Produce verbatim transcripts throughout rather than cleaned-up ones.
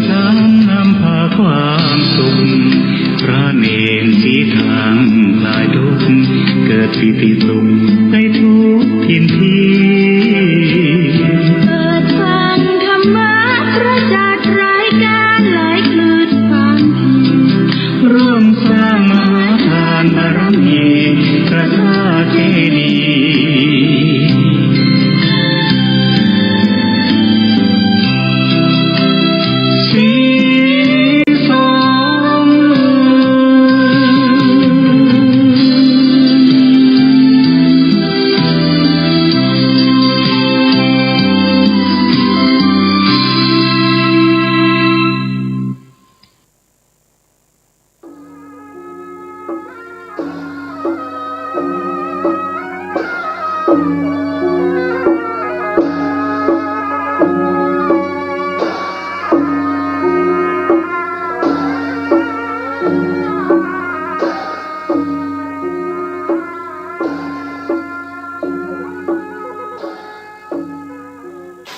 ธรรมนำพาความสุข พระเณรสีทางคลายทุกข์ เกิดปีติสุขในทุกถิ่นที่ เปิดฟังธรรมะพระจาไตรกาลหลายคลื่นความถี่ ร่วมสร้างมหาทานบารมี พระธาตุเจดีย์ สีสม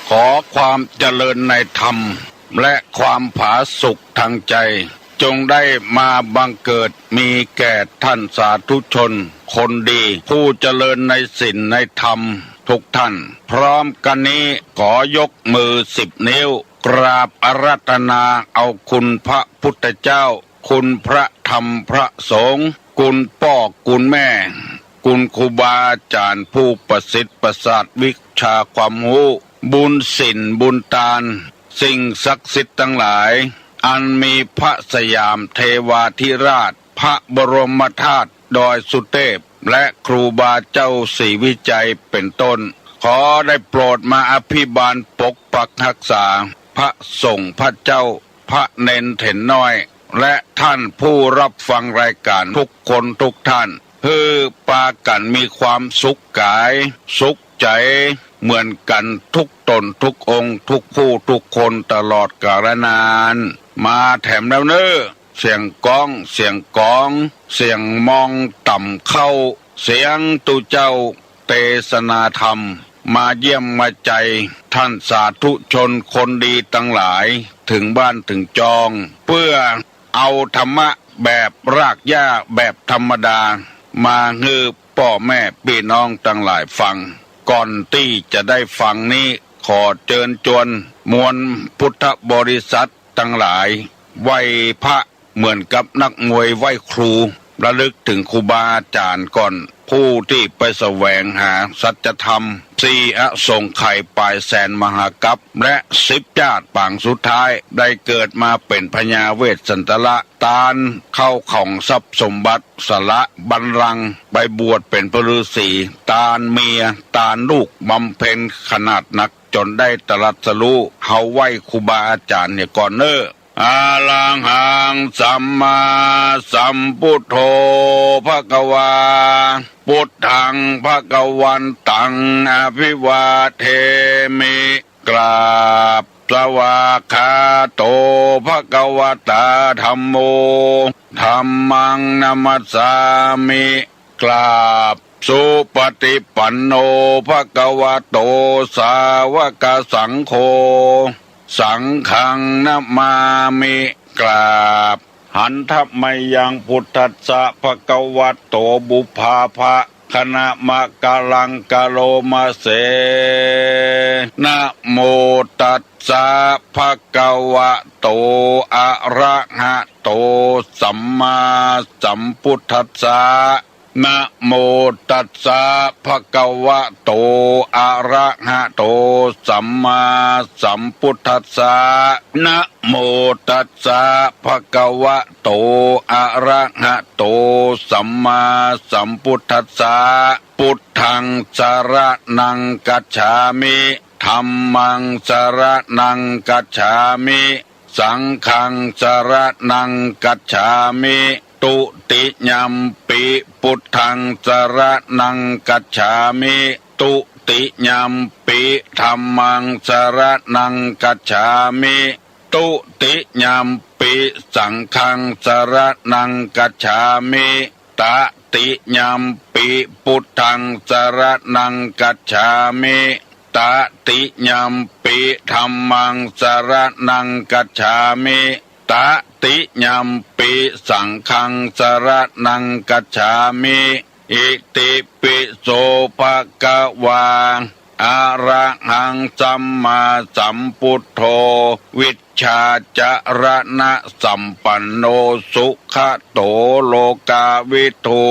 ขอความเจริญในธรรม และความผาสุกทางใจ จงได้มาบังเกิดมีแก่ท่านสาธุชนคนดี ผู้เจริญในศีลในธรรมทุกท่าน พร้อมกันนี้ขอยกมือสิบนิ้ว กราบอาราธนาเอาคุณพระพุทธเจ้า คุณพระธรรมพระสงฆ์ คุณป้อคุณแม่ คุณครูบาอาจ๋ารย์ผู้ประสิทธิ์ประสาทวิชาความฮู้ บุญศีลบุญตาน สิ่งศักดิ์สิทธิ์ตังหลาย อันมีพระสยามเทวาธิราช พระบรมธาตุดอยสุเทพ และครูบาเจ้าศรีวิชัยเป็นต้น ขอได้โปรดมาอภิบาลปกปักรักษา พระสงฆ์พระเจ้า พระเณรเถรน้อย และท่านผู้รับฟังรายการทุกคนทุกท่าน หื้อปากั๋นมีความสุขก๋าย สุขใจ๋ เหมือนกั๋นทุกต๋นทุกองค์ ทุกผู้ทุกคนตลอดกาลนาน มาแถมแล้วเน่อ เสียงก้อง เสียงก๋อง เสียงมองต่ำเข้า เสียงตุ๊เจ้าเตสนาธรรม มาเยี่ยมมาใจท่านสาธุชนคนดีตังหลาย เถิงบ้านเถิงจอง เปื้อเอาธรรมะแบบรากหญ้าแบบธรรมดา มาหื้อป้อแม่ปี้น้องตังหลายฟัง ก่อนตี้จะได้ฟังนี้ ขอเจิญจวนมวลพุทธบริษัทตังหลาย ไหว้พระเหมือนกับนักมวยไหว้ครู ระลึกเถิงครูบาอาจ๋ารย์ก่อน ผู้ตี้ไปแสวงหาสัจธรรม สี่อสงไขยป๋ายแสนมหากัป และสิบจาติปางสุดท้าย ได้เกิดมาเป๋นพญาเวสสันตละ ตานข้าวของทรัพย์สมบัติ สละบัลลังก์ ไปบวชเป๋นพระฤๅษี ตานเมีย ตานลูก บำเพ็ญขนาดนัก จ๋นได้ตรัสรู้ เฮาไหว้ครูบาอาจ๋ารย์เหียก่อนเน่อ อะระหังสัมมาสัมพุทโธ ภะคะวา พุทธัง ภะคะวันตัง อะภิวาเทมิ กราบ สวากขาโต ภะคะวะตา ธัมโม ธัมมัง นะมัสสามิ กราบ สุปฏิปันโน ภะคะวะโต สาวกสังโฆ สังฆัง นะมามิ กราบ หันทะมะยัง พุทธัสสะ ภะคะวะโต ปุพพาภะคะนะมะกะลัง กะโรมะเส นะโมตัสสะ ภะคะวะโต อะระหะโต สัมมาสัมพุทธัสสะ นะโมตัสสะ ภะคะวะโต อะระหะโต สัมมาสัมพุทธัสสะ นะโมตัสสะ ภะคะวะโต อะระหะโต สัมมาสัมพุทธัสสะ พุทธัง สะระณัง คัจฉามิ ธัมมัง สะระณัง คัจฉามิ สังฆัง สะระณัง คัจฉามิ ตุติยัมปิ พุทธัง สะระณัง คัจฉามิ ตุติยัมปิ ธัมมัง สะระณัง คัจฉามิ ตุติยัมปิ สังฆัง สะระณัง คัจฉามิ ตติยัมปิ พุทธัง สะระณัง คัจฉามิ ตติยัมปิ ธัมมัง สรณัง คัจฉามิ ตติยัมปิ สังฆัง สรณัง คัจฉามิ อิติปิโส ภะคะวา อะระหัง สัมมาสัมพุทโธ วิชชาจรณะสัมปันโน สุขะโต โลกาวิทู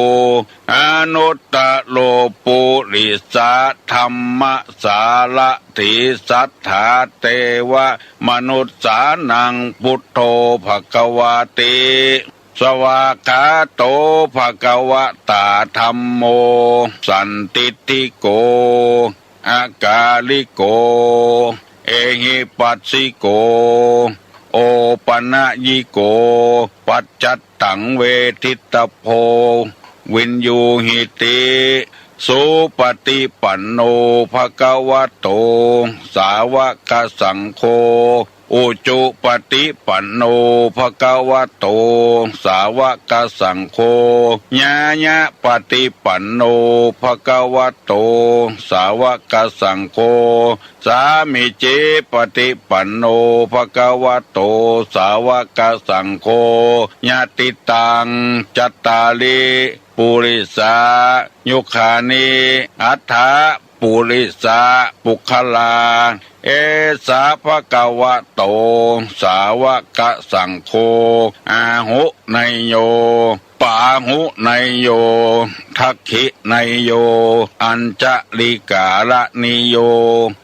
อนุตตโร ปุริสะธัมมสารถี สัทธาเตวะมนุสสานัง พุทโธ ภะคะวาติ สวากขาโต ภะคะวะตา ธัมโม สันทิฏฐิโก อากาลิโก เอหิปัสสิโก โอปะนะยิโก ปัจจัตตัง เวทิตตะโพ วินยูหิติ สุปะฏิปันโน ภะคะวะโต สาวะกะสังโฆ อุจุปะฏิปันโน ภะคะวะโต สาวะกะสังโฆ ญาญะปะฏิปันโน ภะคะวะโต สาวะกะสังโฆ สามีจิปะฏิปันโน ภะคะวะโต สาวะกะสังโฆ ยะติตัง จัตตาริ ปุริสายุคานิ อัฏฐะ ปุริสะปุคคลา เอสะ ภะคะวะโต สาวะกะสังโฆ อาหุเนยโย ปาหุเนยโย ทักขิเนยโย อัญชะลีกาละนิโย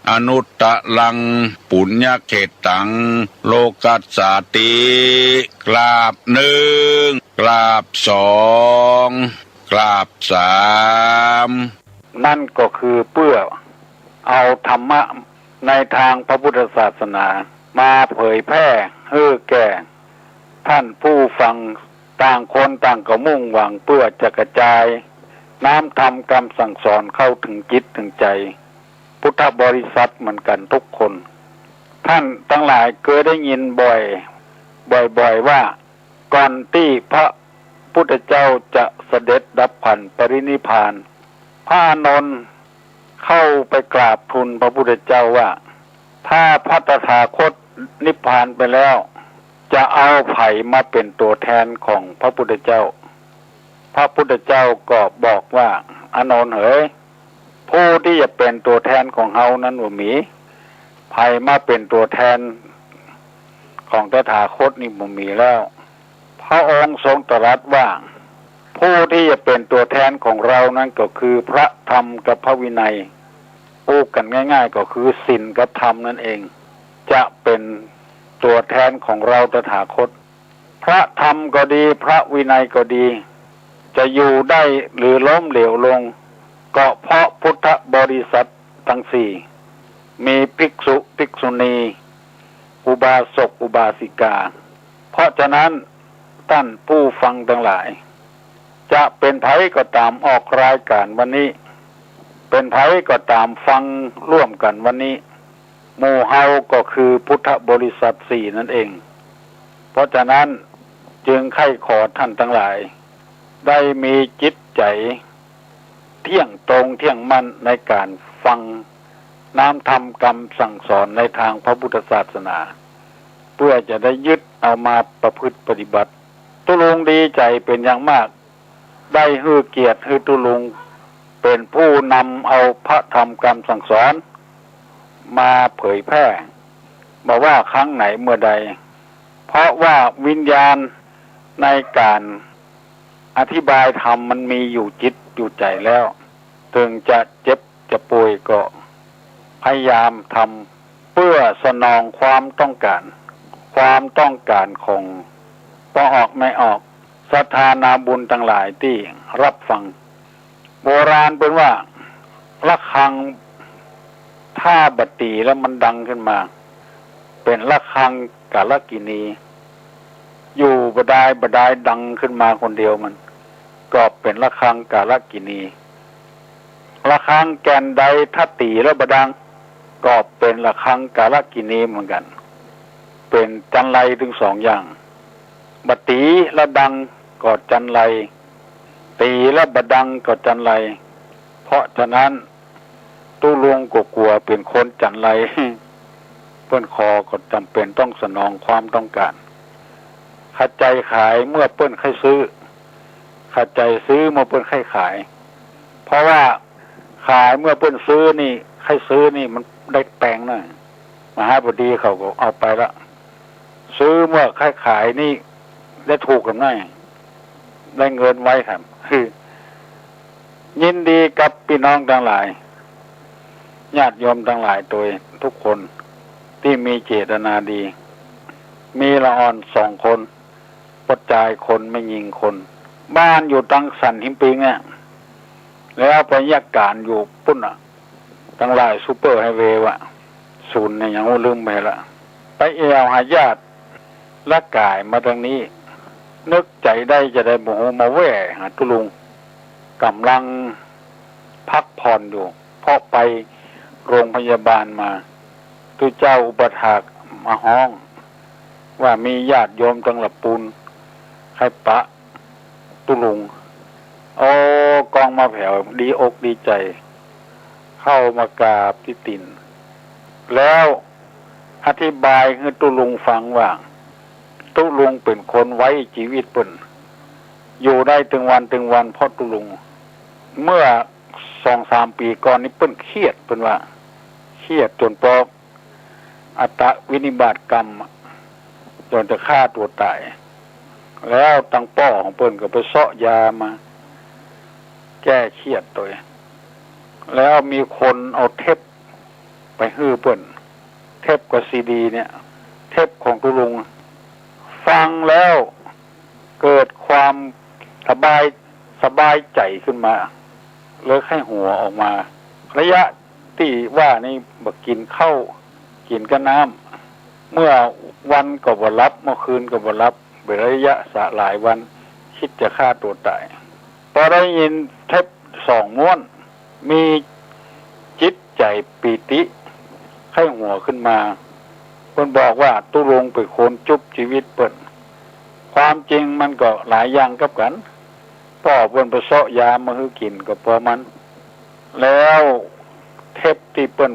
อนุตตะรัง ปุญญะเขตตัง โลกัสสาติ กราบนึ่ง กราบสอง กราบสาม นั่นก็คือเปื้อเอาธรรมะในตางพระพุทธศาสนามาเผยแผ่หื้อแก่ต้านผู้ฟัง ต่างคนต่างก็มุ่งหวังเปื้อจะกระจายน้ำธรรมกำสั่งสอนเข้าเถิงจิตเถิงใจ๋พุทธบริษัทเหมือนกั๋นกู้คน ต้านตังหลายเกยได้ยินบ่อย บ่อยๆ ว่า ก่อนตี้พระพุทธเจ้าจะเสด็จดับขันธปรินิพพาน พระอานนท์เข้าไปกราบทูลพระพุทธเจ้าว่า ถ้าพระตถาคตนิพพานไปแล้ว จะเอาใผมาเป๋นตัวแทนของพระพุทธเจ้า พระพุทธเจ้าก็บอกว่า อานนท์เหย ผู้ตี้จะเป๋นตัวแทนของเฮานั้นบ่มี ใผมาเป๋นตัวแทนของตถาคตนี่บ่มีแล้ว พระองค์ทรงตรัสว่า ผู้ตี้จะเป๋นตัวแทนของเรานั้นก็คือพระธรรมกับพระวินัย อู้กั๋นง่ายๆ ก็คือศีลกับธรรมนั่นเอง จะเป๋นตัวแทนของเราตถาคต พระธรรมก็ดี พระวินัยก็ดี จะอยู่ได้หรือล้มเหลวลง ก็เพราะพุทธบริษัทตังสี่ มีภิกษุ ภิกษุณี อุบาสก อุบาสิกา เพราะฉะนั้นต้านผู้ฟังตังหลาย จะเป๋นใผก็ต๋ามออกรายก๋านวันนี้ เป๋นใผก็ต๋ามฟังร่วมกั๋นวันนี้ หมู่เฮาก็คือพุทธบริษัทสี่นั่นเอง เพราะฉะนั้นจึงใค่ขอต้านตังหลาย ได้มีจิตใจ๋เที่ยงตรงเที่ยงมั่นในก๋านฟังน้ำธรรมกำสั่งสอนในตางพระพุทธศาสนา เปื้อจะได้ยึดเอามาประพฤติปฏิบัติ ตุ๊ลุงดีใจ๋เป๋นอย่างมาก ได้หื้อเกียรติหื้อตุ๊ลุงเป๋นผู้นำเอาพระธรรมกำสั่งสอนมาเผยแผ่ บ่ว่าครั้งไหนเมื่อใด เพราะว่าวิญญาณในก๋านอธิบายธรรมมันมีอยู่จิตอยู่ใจ๋แล้ว เถิงจะเจ็บจะป่วยก็พยายามทำเปื้อสนองความต้องก๋าน ความต้องก๋านของป้อออกแม่ออก ศรัทธานาบุญตังหลายตี้ฮับฟัง โบราณเปิ้นว่า ระฆังถ้าบ่ตีแล้วมันดังขึ้นมา เป๋นระฆังกาลกิณี อยู่บ่ดายบ่ดายดังขึ้นมาคนเดียวมัน ก็เป๋นระฆังกาลกิณี ระฆังแก่นใดถ้าตีแล้วบ่ดัง ก็เป๋นระฆังกาลกิณีเหมือนกั๋น เป๋นจันไรตึงสองอย่าง บ่ตีแล้วดังก็จันไร ตีแล้วบ่ดังก็จันไร เพราะฉะนั้น ตุ๊ลุงก็กั๋วเป๋นคนจั๋นไร เปิ้นขอก็จ๋ำเป๋นต้องสนองความต้องก๋าน ขะใจ๋ขายเมื่อเปิ้นใค่ซื้อ ขะใจ๋ซื้อเมื่อเปิ้นใค่ขาย เพราะว่าขายเมื่อเปิ้นซื้อนี่ ใค่ซื้อนี่มันได้แปงนะ มหาบดีเขาก็เอาไปละ ซื้อเมื่อใค่ขายนี่ได้ถูกกำไร ได้เงินไวครับ คือ ยินดีกับปี้น้องตังหลาย ญาติโยมตังหลายโตยทุกคนตี้มีเจตนาดี มีละอ่อนสองคน ป้อจายคน แม่ญิงคน บ้านอยู่ตังสันหินปิงเนี่ย แล้วไปเยียะก๋านอยู่ปุ้นน่ะ ตังหลายซูเปอร์ไฮเวย์วะ ศูนย์เนี่ยยังลืมไปละ ไปแอ่วหาญาติ ละก๋ายมาตังนี้ นึกใจ๋ได้จาใดบ่ฮู้ มาแว่หาตุ๊ลุง ก่ำลังพักผ่อนอยู่ เพราะไปโรงพยาบาลมา ตุ๊เจ้าอุปัฏฐากมาฮ้อง ว่ามีญาติโยมตังละปูน ใค่ปะตุ๊ลุง โอ้ กองมาแผว ดีอกดีใจ๋ เข้ามากราบตี้ตี๋น แล้วอธิบายหื้อตุ๊ลุงฟังว่า ตุ๊ลุงเป๋นคนไว้จีวิตเปิ้น อยู่ได้ตึงวันตึงวันเพราะตุ๊ลุง เมื่อสองสามปี๋ก่อนนี้เปิ้นเครียด เปิ้นว่า เครียดจ๋นปออัตตวินิบาตกรรมอะ จ๋นจะฆ่าตั๋วต๋าย แล้วตังป้อของเปิ้นก็ไปเซาะยามา แก้เครียดโตย แล้วมีคนเอาเทปไปหื้อเปิ้น เทปกับซีดีเนี่ย เทปของตุ๊ลุง ฟังแล้วเกิดความสบาย สบายใจ๋ขึ้นมา เลยใค่หัวออกมา ระยะตี้ว่านี่บ่กิ๋นข้าว กิ๋นก้าน้ำ เมื่อวันก็บ่หลับ เมื่อคืนก็บ่หลับ เป๋นระยะสะหลายวัน คิดจะฆ่าตั๋วต๋าย ปอได้ยินเทปสองม้วน มีจิตใจ๋ปีติ ใค่หัวขึ้นมา เปิ้นบอกว่าตุ๊ลุงเป๋นคนจุบจีวิตเปิ้น ความจริงมันก็หลายอย่างกับกั๋น ป้อเปิ้นไปเซาะยามาหื้อกิ๋นก็ปอมัน แล้วเทปตี้เปิ้น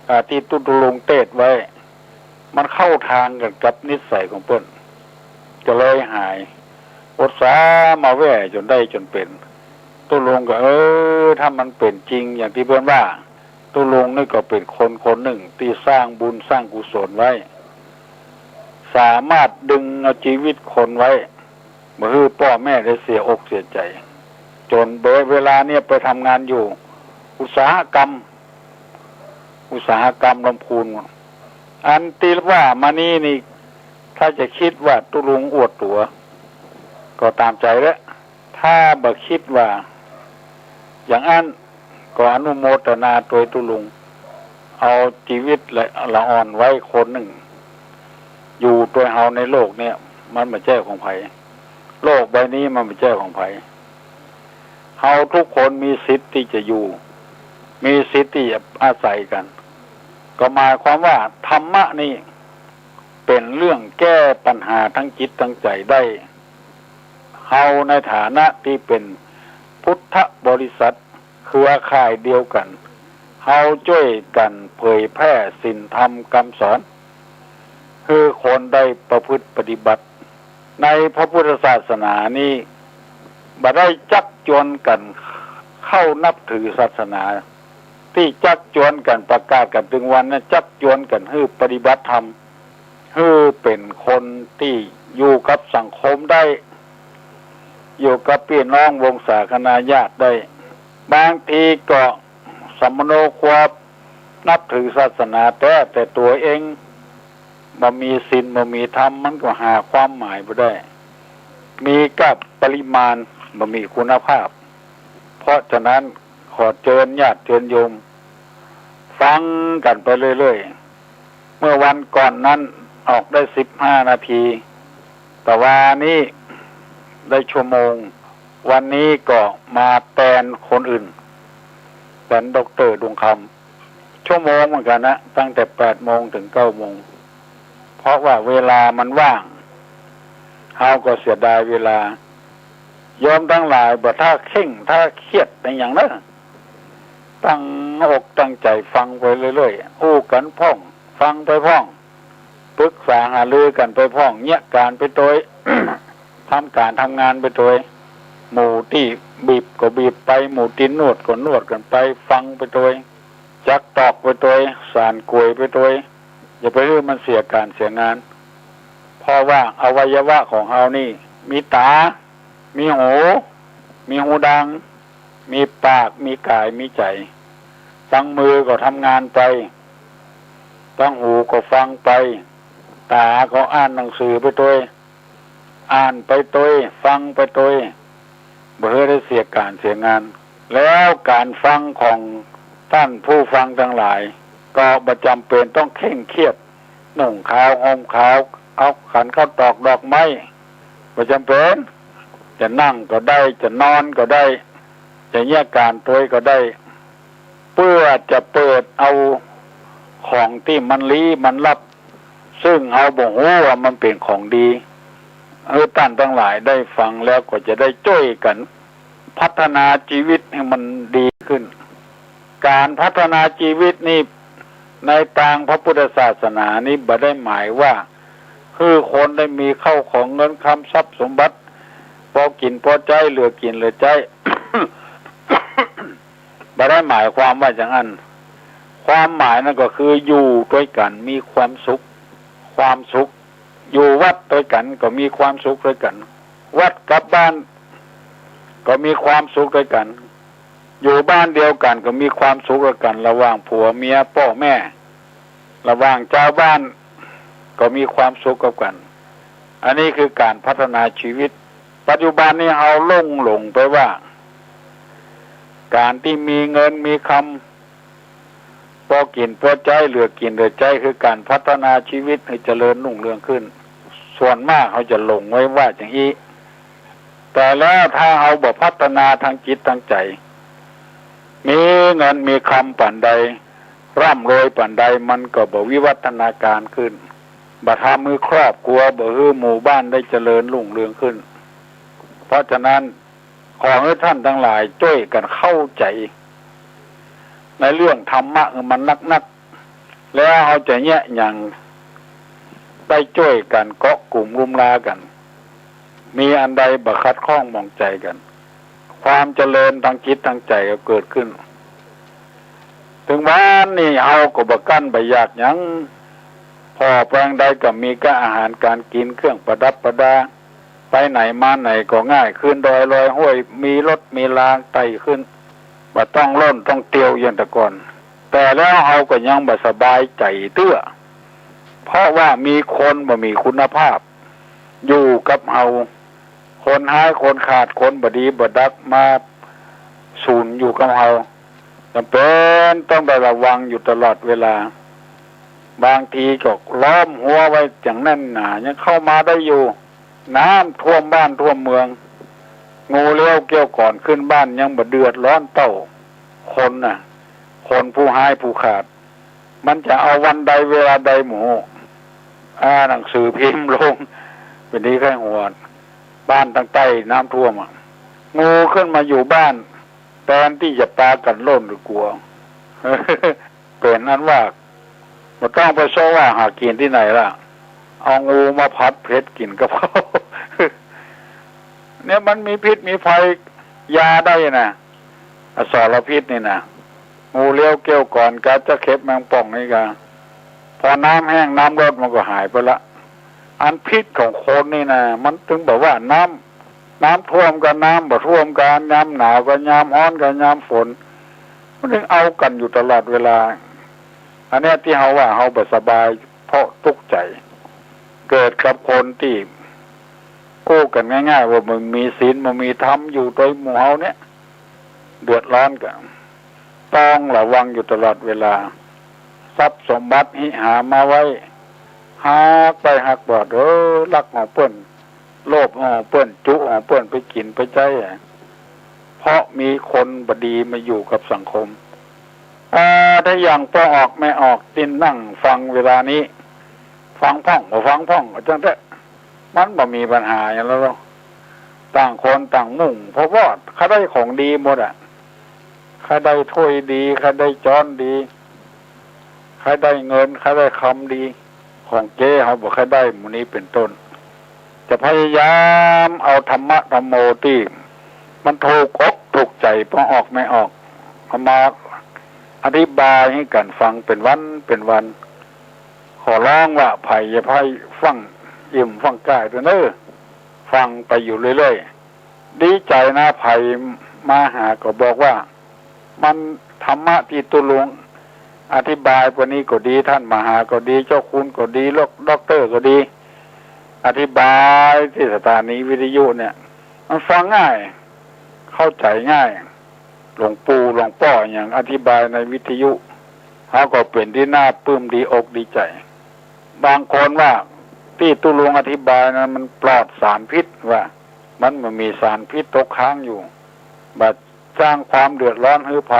อ่า ตี้ตุ๊ลุงเตศน์ไว้ มันเข้าตางกั๋นกับนิสัยของเปิ้น ก็เลยหาย อุตส่าห์มาแว่จ๋นได้จ๋นเป๋น ตุ๊ลุงก็ เออ ถ้ามันเป๋นจริงอย่างตี้เปิ้นว่า ตุ๊ลุงนี่ก็เป๋นคนคนนึ่งตี้สร้างบุญสร้างกุศลไว้ สามารถดึงเอาจีวิตคนไว้ บ่หื้อป้อแม่ได้เสียอกเสียใจ๋ จ๋นเป๋นเวลาเนี่ยไปทำงานอยู่อุตสาหกรรม อุตสาหกรรมลำพูน อันตี้ว่ามานี้นี่ ถ้าจะกึ๊ดว่าตุ๊ลุงอวดตั๋ว ก็ต๋ามใจ๋แหละ ถ้าบ่กึ๊ดว่าอย่างอั้น ก็อนุโมตนาตวยตุ๊ลุง เอาจีวิตละ ละอ่อนไว้คนนึ่ง อยู่ตวยเฮาในโลกเนี่ย มันบ่ใจ้ของใผ โลกใบนี้มันบ่ใจ้ของใผ เฮาทุกคนมีสิทธิ์ตี้จะอยู่ มีสิทธิ์ตี้จะอาศัยกั๋น ก็หมายความว่าธรรมะนี่เป๋นเรื่องแก้ปัญหาตางจิตตางใจ๋ได้ เฮาในฐานะตี้เป๋นพุทธบริษัท เครือข่ายเดียวกั๋น เฮาจ้วยกั๋นเผยแพร่ศีลธรรมกำสอน หื้อคนได้ประพฤติปฏิบัติ ในพระพุทธศาสนานี้ บ่ได้จักจวนกั๋นเข้านับถือศาสนา ตี้จักจวนกั๋นประกาศกั๋นตึงวันนะ จักจวนกั๋นหื้อปฏิบัติธรรม หื้อเป๋นคนตี้อยู่กับสังคมได้ อยู่กับปี้น้องวงศาคณาญาติได้ บางทีก็สมโนครัวนับถือศาสนาแต๊ แต่ตั๋วเองบ่มีศีลบ่มีธรรม มันก็หาความหมายบ่ได้ มีกับปริมาณบ่มีคุณภาพ เพราะฉะนั้นขอเจิญญาติเจิญโยม ฟังกั๋นไปเรื่อยๆ เมื่อวันก่อนนั้นออกได้สิบห้านาที ตะวานี้ได้ชั่วโมง วันนี้ก็มาแตนคนอื่น แตนด็อกเตอร์ดวงคำ ชั่วโมงเหมือนกั๋นนะ ตั้งแต่แปดโมงเถิงเก้าโมง เพราะว่าเวลามันว่าง เฮาก็เสียดายเวลา โยมตังหลายบ่ถ้าเคร่งถ้าเครียดอะหยังเน่อ ตั้งอกตั้งใจ๋ฟังไปเรื่อยๆ อู้กั๋นพ่อง ฟังไปพ่อง ปรึกษาหารือกั๋นไปพ่อง เยียะก๋านไปตวย ทำก๋านทำงานไปตวย หมู่ตี้บีบก็บีบไป หมู่ตี้นวดก็นวดกั๋นไป ฟังไปตวย จักตอกไปตวย สานก๋วยไปตวย อย่าไปหื้อมันเสียก๋านเสียงาน เพราะว่าอวัยวะของเฮานี่ มีต๋า มีหู มีฮูดัง มีปาก มีก๋าย มีใจ๋ ตังมือก็ทำงานไป ตังหูก็ฟังไป ต๋าก็อ่านหนังสือไปตวย อ่านไปตวย ฟังไปตวย บ่หื้อได้เสียก๋านเสียงาน แล้วก๋านฟังของต้านผู้ฟังตังหลาย ก็บ่จ๋ำเป๋นต้องเคร่งเครียด นุ่งขาว ห่มขาว เอาขันข้าวตอกดอกไม้ บ่จ๋ำเป๋น จะนั่งก็ได้ จะนอนก็ได้ จะเยียะก๋านตวยก็ได้ เปื้อจะเปิดเอาของตี้มันลี้มันลับ ซึ่งเฮาบ่ฮู้ว่ามันเป๋นของดี หื้อต้านตังหลายได้ฟังแล้วก็จะได้จ้วยกั๋น พัฒนาจีวิตหื้อมันดีขึ้น ก๋านพัฒนาจีวิตนี่ ในตางพระพุทธศาสนานี่บ่ได้หมายว่า หื้อคนได้มีเข้าของเงินคำทรัพย์สมบัติ ปอกิ๋นปอใจ๊ เหลือกิ๋นเหลือใจ๊ บ่ได้หมายความว่าอย่างนั้น ความหมายนั้นก็คืออยู่ตวยกั๋นมีความสุข ความสุข อยู่วัดตวยกั๋นก็มีความสุขตวยกั๋น วัดกับบ้านก็มีความสุขตวยกั๋น อยู่บ้านเดียวกั๋นก็มีความสุขตวยกั๋น ระหว่างผัวเมีย ป้อแม่ ระหว่างจาวบ้านก็มีความสุขตวยกั๋น อันนี้คือก๋านพัฒนาจีวิต ปัจจุบันนี้เฮาหลงหลงไปว่า ก๋านตี้มีเงินมีคำ ปอกิ๋นปอใจ๊ เหลือกิ๋นเหลือใจ๊ คือก๋านพัฒนาจีวิตหื้อเจริญรุ่งเรืองขึ้น ส่วนมากเฮาจะหลงไว้ว่าอย่างอี้ แต่แล้วถ้าเฮาบ่พัฒนาตางจิตตางใจ๋ มีเงินมีคำป๋านใด ร่ำรวยป๋านใด มันก็บ่วิวัฒนาการขึ้น บ่ทำหื้อครอบครัว บ่หื้อหมู่บ้านได้เจริญรุ่งเรืองขึ้น เพราะฉะนั้น ขอหื้อต้านตังหลายจ้วยกั๋นเข้าใจ๋ ในเรื่องธรรมะหื้อมันนักๆ แล้วเฮาจะเยียะหยัง ได้จ้วยกั๋นเกาะกุมลุมลากั๋น มีอันใดบ่ขัดข้องหมองใจ๋กั๋น ความเจริญตางจิตตางใจ๋ก็เกิดขึ้น เถิงวันนี้เฮาก็บ่กั้นบ่อยากหยัง ผ่อไปตางใดก็มีก้าอาหารก๋านกิ๋น เครื่องประดับประดา ไปไหนมาไหนก็ง่าย ขึ้นดอยลอยห้วย มีรถมีราไต่ขึ้น บ่ต้องล่นต้องเตียวอย่างแต่ก่อน แต่แล้วเฮาก็ยังบ่สบายใจ๋เตื้อ เพราะว่ามีคนบ่มีคุณภาพ อยู่กับเฮา คนฮ้ายคนขาด คนบ่ดีบ่ดักมาสุนอยู่กับเฮา จ๋ำเป๋นต้องได้ระวังอยู่ตลอดเวลา บางทีก็ล้อมฮั้วไว้อย่างแน่นหนา ยังเข้ามาได้อยู่ น้ำท่วมบ้านท่วมเมือง งูเลี้ยวเกี้ยวก่อนขึ้นบ้านยังบ่เดือดร้อนเต้าคนน่ะ คนผู้ฮ้ายผู้ขาด มันจะเอาวันใดเวลาใดหมู่ อ่า หนังสือพิมพ์ลง เป๋นดีใค่หวด บ้านตางใต้น้ำท่วมอะ งูขึ้นมาอยู่บ้าน แตนตี้จะปากั๋นล่นหื้อกั๋ว เป๋นอันว่า บ่ต้องไปเซาะว่าหากิ๋นตี้ไหนละ เอางูมาผัดเผ็ดกิ๋นกับข้าว เนี่ยมันมีพิษมีภัย ยาได้นะ อสรพิษนี่นะ งูเลี้ยวเกี้ยวก่อน กาตะเข็บแมงป่องนี่กา พอน้ำแห้งน้ำลดมันก็หายไปละ อันพิษของคนนี่นะ มันเถิงบอกว่าน้ำ น้ำท่วมกับน้ำบ่ท่วมกัน ยามหนาวกับยามฮ้อนกับยามฝน มันเถิงเอากั๋นอยู่ตลอดเวลา อันเนี้ยตี้เฮาว่าเฮาบ่สบาย เพราะตุ๊กข์ใจ๋ เกิดกับคนตี้ อู้กั๋นง่ายๆ ว่าบ่มีศีลบ่มีธรรม อยู่โดยหมู่เฮาเนี่ย เดือดร้อนกั๋น ต้องระวังอยู่ตลอดเวลา ทรัพย์สมบัติตี้หามาไว้ ฮักไปฮักบอด เออ ลักของเปิ้น โลภของเปิ้น จุของเปิ้นไปกิ๋นไปใจ๊อะ เพราะมีคนบ่ดีมาอยู่กับสังคม อ่า ถ้าอย่างป้อออกแม่ออกตี้นั่งฟังเวลานี้ ฟังพ่องบ่ฟังพ่องก็จังแต๊ มันบ่มีปัญหาหยังแล้ว ต่างคนต่างมุ่ง เพราะว่าเขาได้ของดีหมดอะ ใค ใค่ได้ถ้วยดี ใค่ได้จ๊อนดี ใค่ได้เงิน ใค่ได้กำดี ของเก๊เฮาบ่ใค่ได้ หมู่นี้เป๋นต้น จะพยายามเอาธรรมะธัมโมตี้มันถูกอกถูกใจ๋ ปอออกแม่ออก เอามาอธิบายหื้อกั๋นฟังเป๋นวันเป๋นวัน ขอร้องว่าใผอย่าใค่ฟั่งอิ่มฟั่งก้ายเต๊อะเน่อ ฟังไปอยู่เรื่อยๆ ดีใจ๋นะ ใผมาหาก็บอกว่า มันธรรมะตี้ตุ๊ลุงอธิบายปะนี้ก็ดี ต้านมหาก็ดี เจ้าคุณก็ดี ด็อก ด็อกเตอร์ก็ดี อธิบายตี้สถานีวิทยุเนี่ย มันฟังง่าย เข้าใจ๋ง่าย หลวงปู่หลวงป้ออะหยังอธิบายในวิทยุ เฮาก็เป๋นตี้น่าปลื้มดีอกดีใจ๋ บางคนว่าตี้ตุ๊ลุงอธิบายนั้นมันปลอดสารพิษ ว่ามันบ่มีสารพิษตกค้างอยู่ บ่สร้างความเดือดร้อนหื้อใผ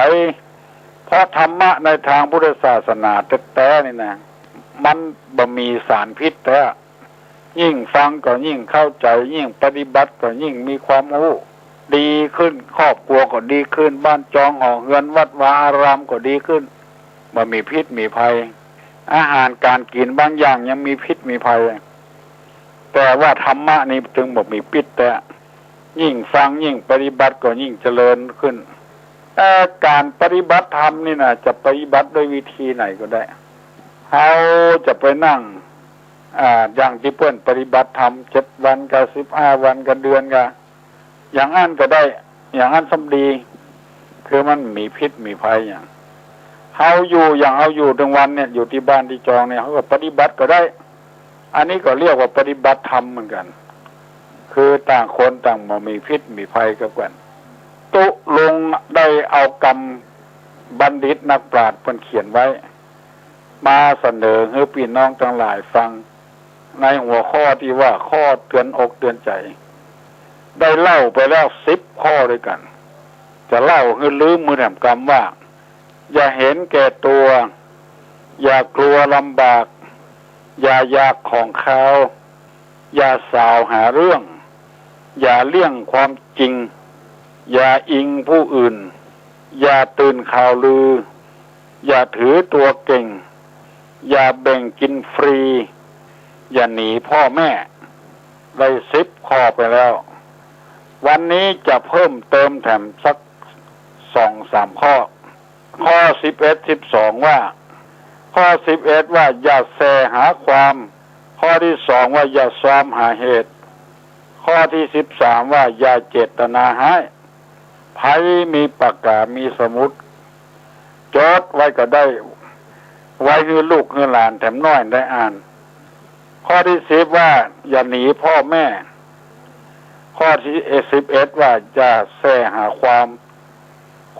เพราะธรรมะในตางพุทธศาสนาแต๊ๆ นี่นะ มันบ่มีสารพิษแต๊ ยิ่งฟังก็ยิ่งเข้าใจ๋ ยิ่งปฏิบัติก็ยิ่งมีความฮู้ดีขึ้น ครอบครัวก็ดีขึ้น บ้านจองหอเฮือน วัดวาอารามก็ดีขึ้น บ่มีพิษมีภัย อาหารก๋านกิ๋นบางอย่างยังมีพิษมีภัย แต่ว่าธรรมะนี่จึงบ่มีพิษแต๊ ยิ่งฟังยิ่งปฏิบัติก็ยิ่งเจริญขึ้น เอ่อ ก๋านปฏิบัติธรรมนี่นะ จะปฏิบัติด้วยวิธีไหนก็ได้ เฮาจะไปนั่ง อ่า อย่างตี้เปิ้นปฏิบัติธรรมเจ็ดวันกับสิบห้าวันกับเดือนกับ อย่างอั้นก็ได้ อย่างอั้นซ้ำดี คือมันมีพิษมีภัยหยัง เฮาอยู่อย่างเฮาอยู่ตึงวันเนี่ย อยู่ตี้บ้านตี้จองเนี่ย เฮาก็ปฏิบัติก็ได้ อันนี้ก็เรียกว่าปฏิบัติธรรมเหมือนกั๋น คือต่างคนต่างบ่มีพิษมีภัยกับกั๋น ตุ๊ลุงได้เอากำบัณฑิตนักปราชญ์เปิ้นเขียนไว้ มาเสนอหื้อปี้น้องตังหลายฟัง ในหัวข้อตี้ว่าข้อเตือนอกเตือนใจ๋ ได้เล่าไปแล้วสิบข้อด้วยกั๋น จะเล่าหื้อลืมหื้อแหมกำว่า อย่าเห็นแก่ตัว อย่ากลัวลำบาก อย่าอยากของคาว อย่าสาวหาเรื่อง อย่าเลี่ยงความจริง อย่าอิงผู้อื่น อย่าตื่นข่าวลือ อย่าถือตัวเก่ง อย่าแบ่งกิ๋นฟรี อย่าหนีพ่อแม่ ได้สิบข้อไปแล้ว วันนี้จะเพิ่มเติมแถมสักสองสามข้อ ข้อสิบเอ็ด สิบสอง ว่า ข้อสิบเอ็ด ว่าอย่าแส่หาความ ข้อตี้สอง ว่าอย่าซอมหาเหตุ ข้อตี้สิบสาม ว่าอย่าเจตนาฮ้าย ใผมีปากกามีสมุด จดไว้ก็ได้ ไว้หื้อลูกหื้อหลานแถมน้อยได้อ่าน ข้อตี้สิบ ว่าอย่าหนีพ่อแม่ ข้อตี้สิบเอ็ด ว่าอย่าแส่หาความ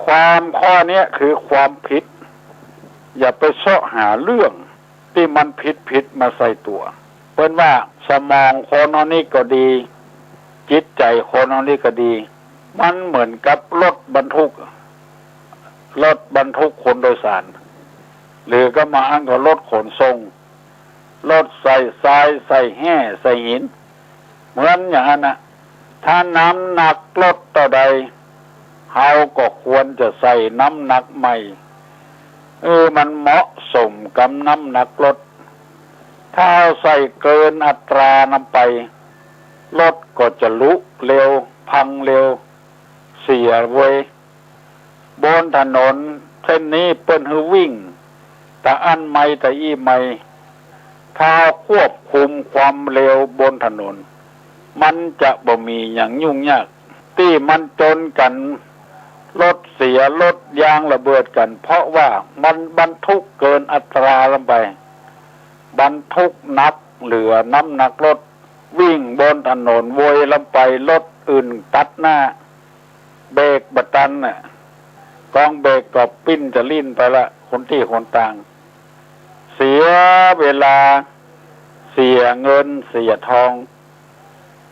ความข้อเนี้ยคือความผิด อย่าไปเซาะหาเรื่องตี้มันผิดๆ มาใส่ตั๋ว เปิ้นว่าสมองคนเฮานี้ก็ดี จิตใจ๋คนเฮานี้ก็ดี มันเหมือนกับรถบรรทุก รถบรรทุกคนโดยสาร หรือก็บางอันก็รถขนส่ง รถใส่ทราย ใส่แฮ่ ใส่หิน เหมือนอย่างนั้นน่ะ ถ้าน้ำหนักรถเต้าใด เฮาก็ควรจะใส่น้ำหนักใหม่ เออ มันเหมาะสมกับน้ำหนักรถ ถ้าเฮาใส่เกินอัตรานำไป รถก็จะลุเร็ว พังเร็ว เสียเว้ย บนถนนเส้นนี้เปิ้นหื้อวิ่ง ตะอั้นไมล์ตะอี้ไมล์ ถ้าควบคุมความเร็วบนถนน มันจะบ่มีหยังยุ่งยาก ตี้มันจนกั๋น รถเสีย รถยางระเบิดกั๋น เพราะว่ามันบรรทุกเกินอัตราลงไป บรรทุกหนักเหลือน้ำหนักรถ วิ่งบนถนนโวยลำไป รถอื่นตัดหน้า เบรกบ่ตันน่ะ กองเบรกก็ปิ้นจะลิ้นไปละ คนตี้คนตาง เสียเวลา เสียเงิน เสียทอง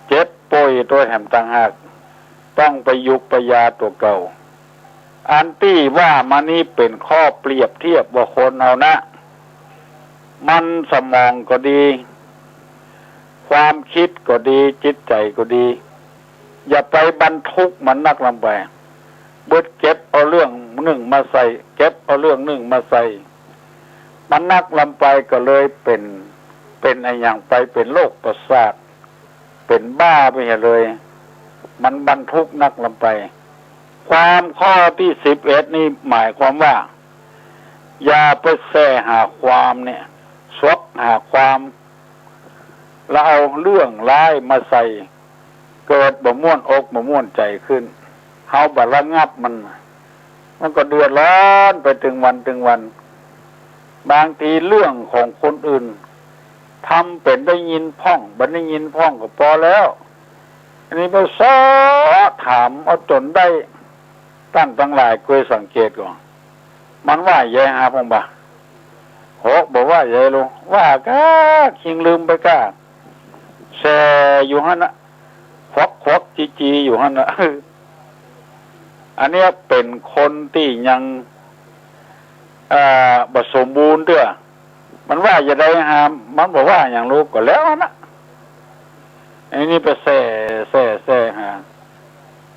เจ็บป่วยตั๋วแหมต่างหาก ต้องไปยุกไปยาตั๋วเก่า อันตี้ว่ามานี้เป๋นข้อเปรียบเทียบว่าคนเฮานะ มันสมองก็ดี ความคิดก็ดี จิตใจ๋ก็ดี อย่าไปบรรทุกมันนักลำไป เบิดเก็บเอาเรื่อง นึ่งมาใส่ เก็บเอาเรื่องนึ่งมาใส่ มันนักลำไปก็เลยเป๋น เป๋นอะหยังไป เป๋นโรคประสาท เป๋นบ้าไปเหียเลย มันบรรทุกนักลำไป ความข้อตี้สิบเอ็ดนี่หมายความว่า อย่าไปแส่หาความเนี่ย ซวกหาความ แล้วเอาเรื่องร้ายมาใส่ เกิดบ่ม่วนอกบ่ม่วนใจ๋ขึ้น เฮาบ่ระงับมัน มันก็เดือดร้อนไปตึงวันตึงวัน บางทีเรื่องของคนอื่น ทำเป๋นได้ยินพ่อง บ่ได้ยินพ่องก็ปอแล้ว อันนี้ไปเซาะถามเอาจ๋นได้ ต้านตังหลายเกยสังเกตก่อ มันว่าใหญ่หาพ่องบ่า โห บ่ว่าใหญ่ลูก ว่าก้า คิงลืมไปก้า แส่อยู่หั้นน่ะ ควักๆ จีๆ อยู่หั้นน่ะ อันเนี้ยเป๋นคนตี้ยัง อ่า บ่สมบูรณ์เตื้อ มันว่าจะใดหา มันบ่ว่าหยังลูก ก็แล้วหั้นน่ะ อันนี้ไปแส่ แส่ แส่หา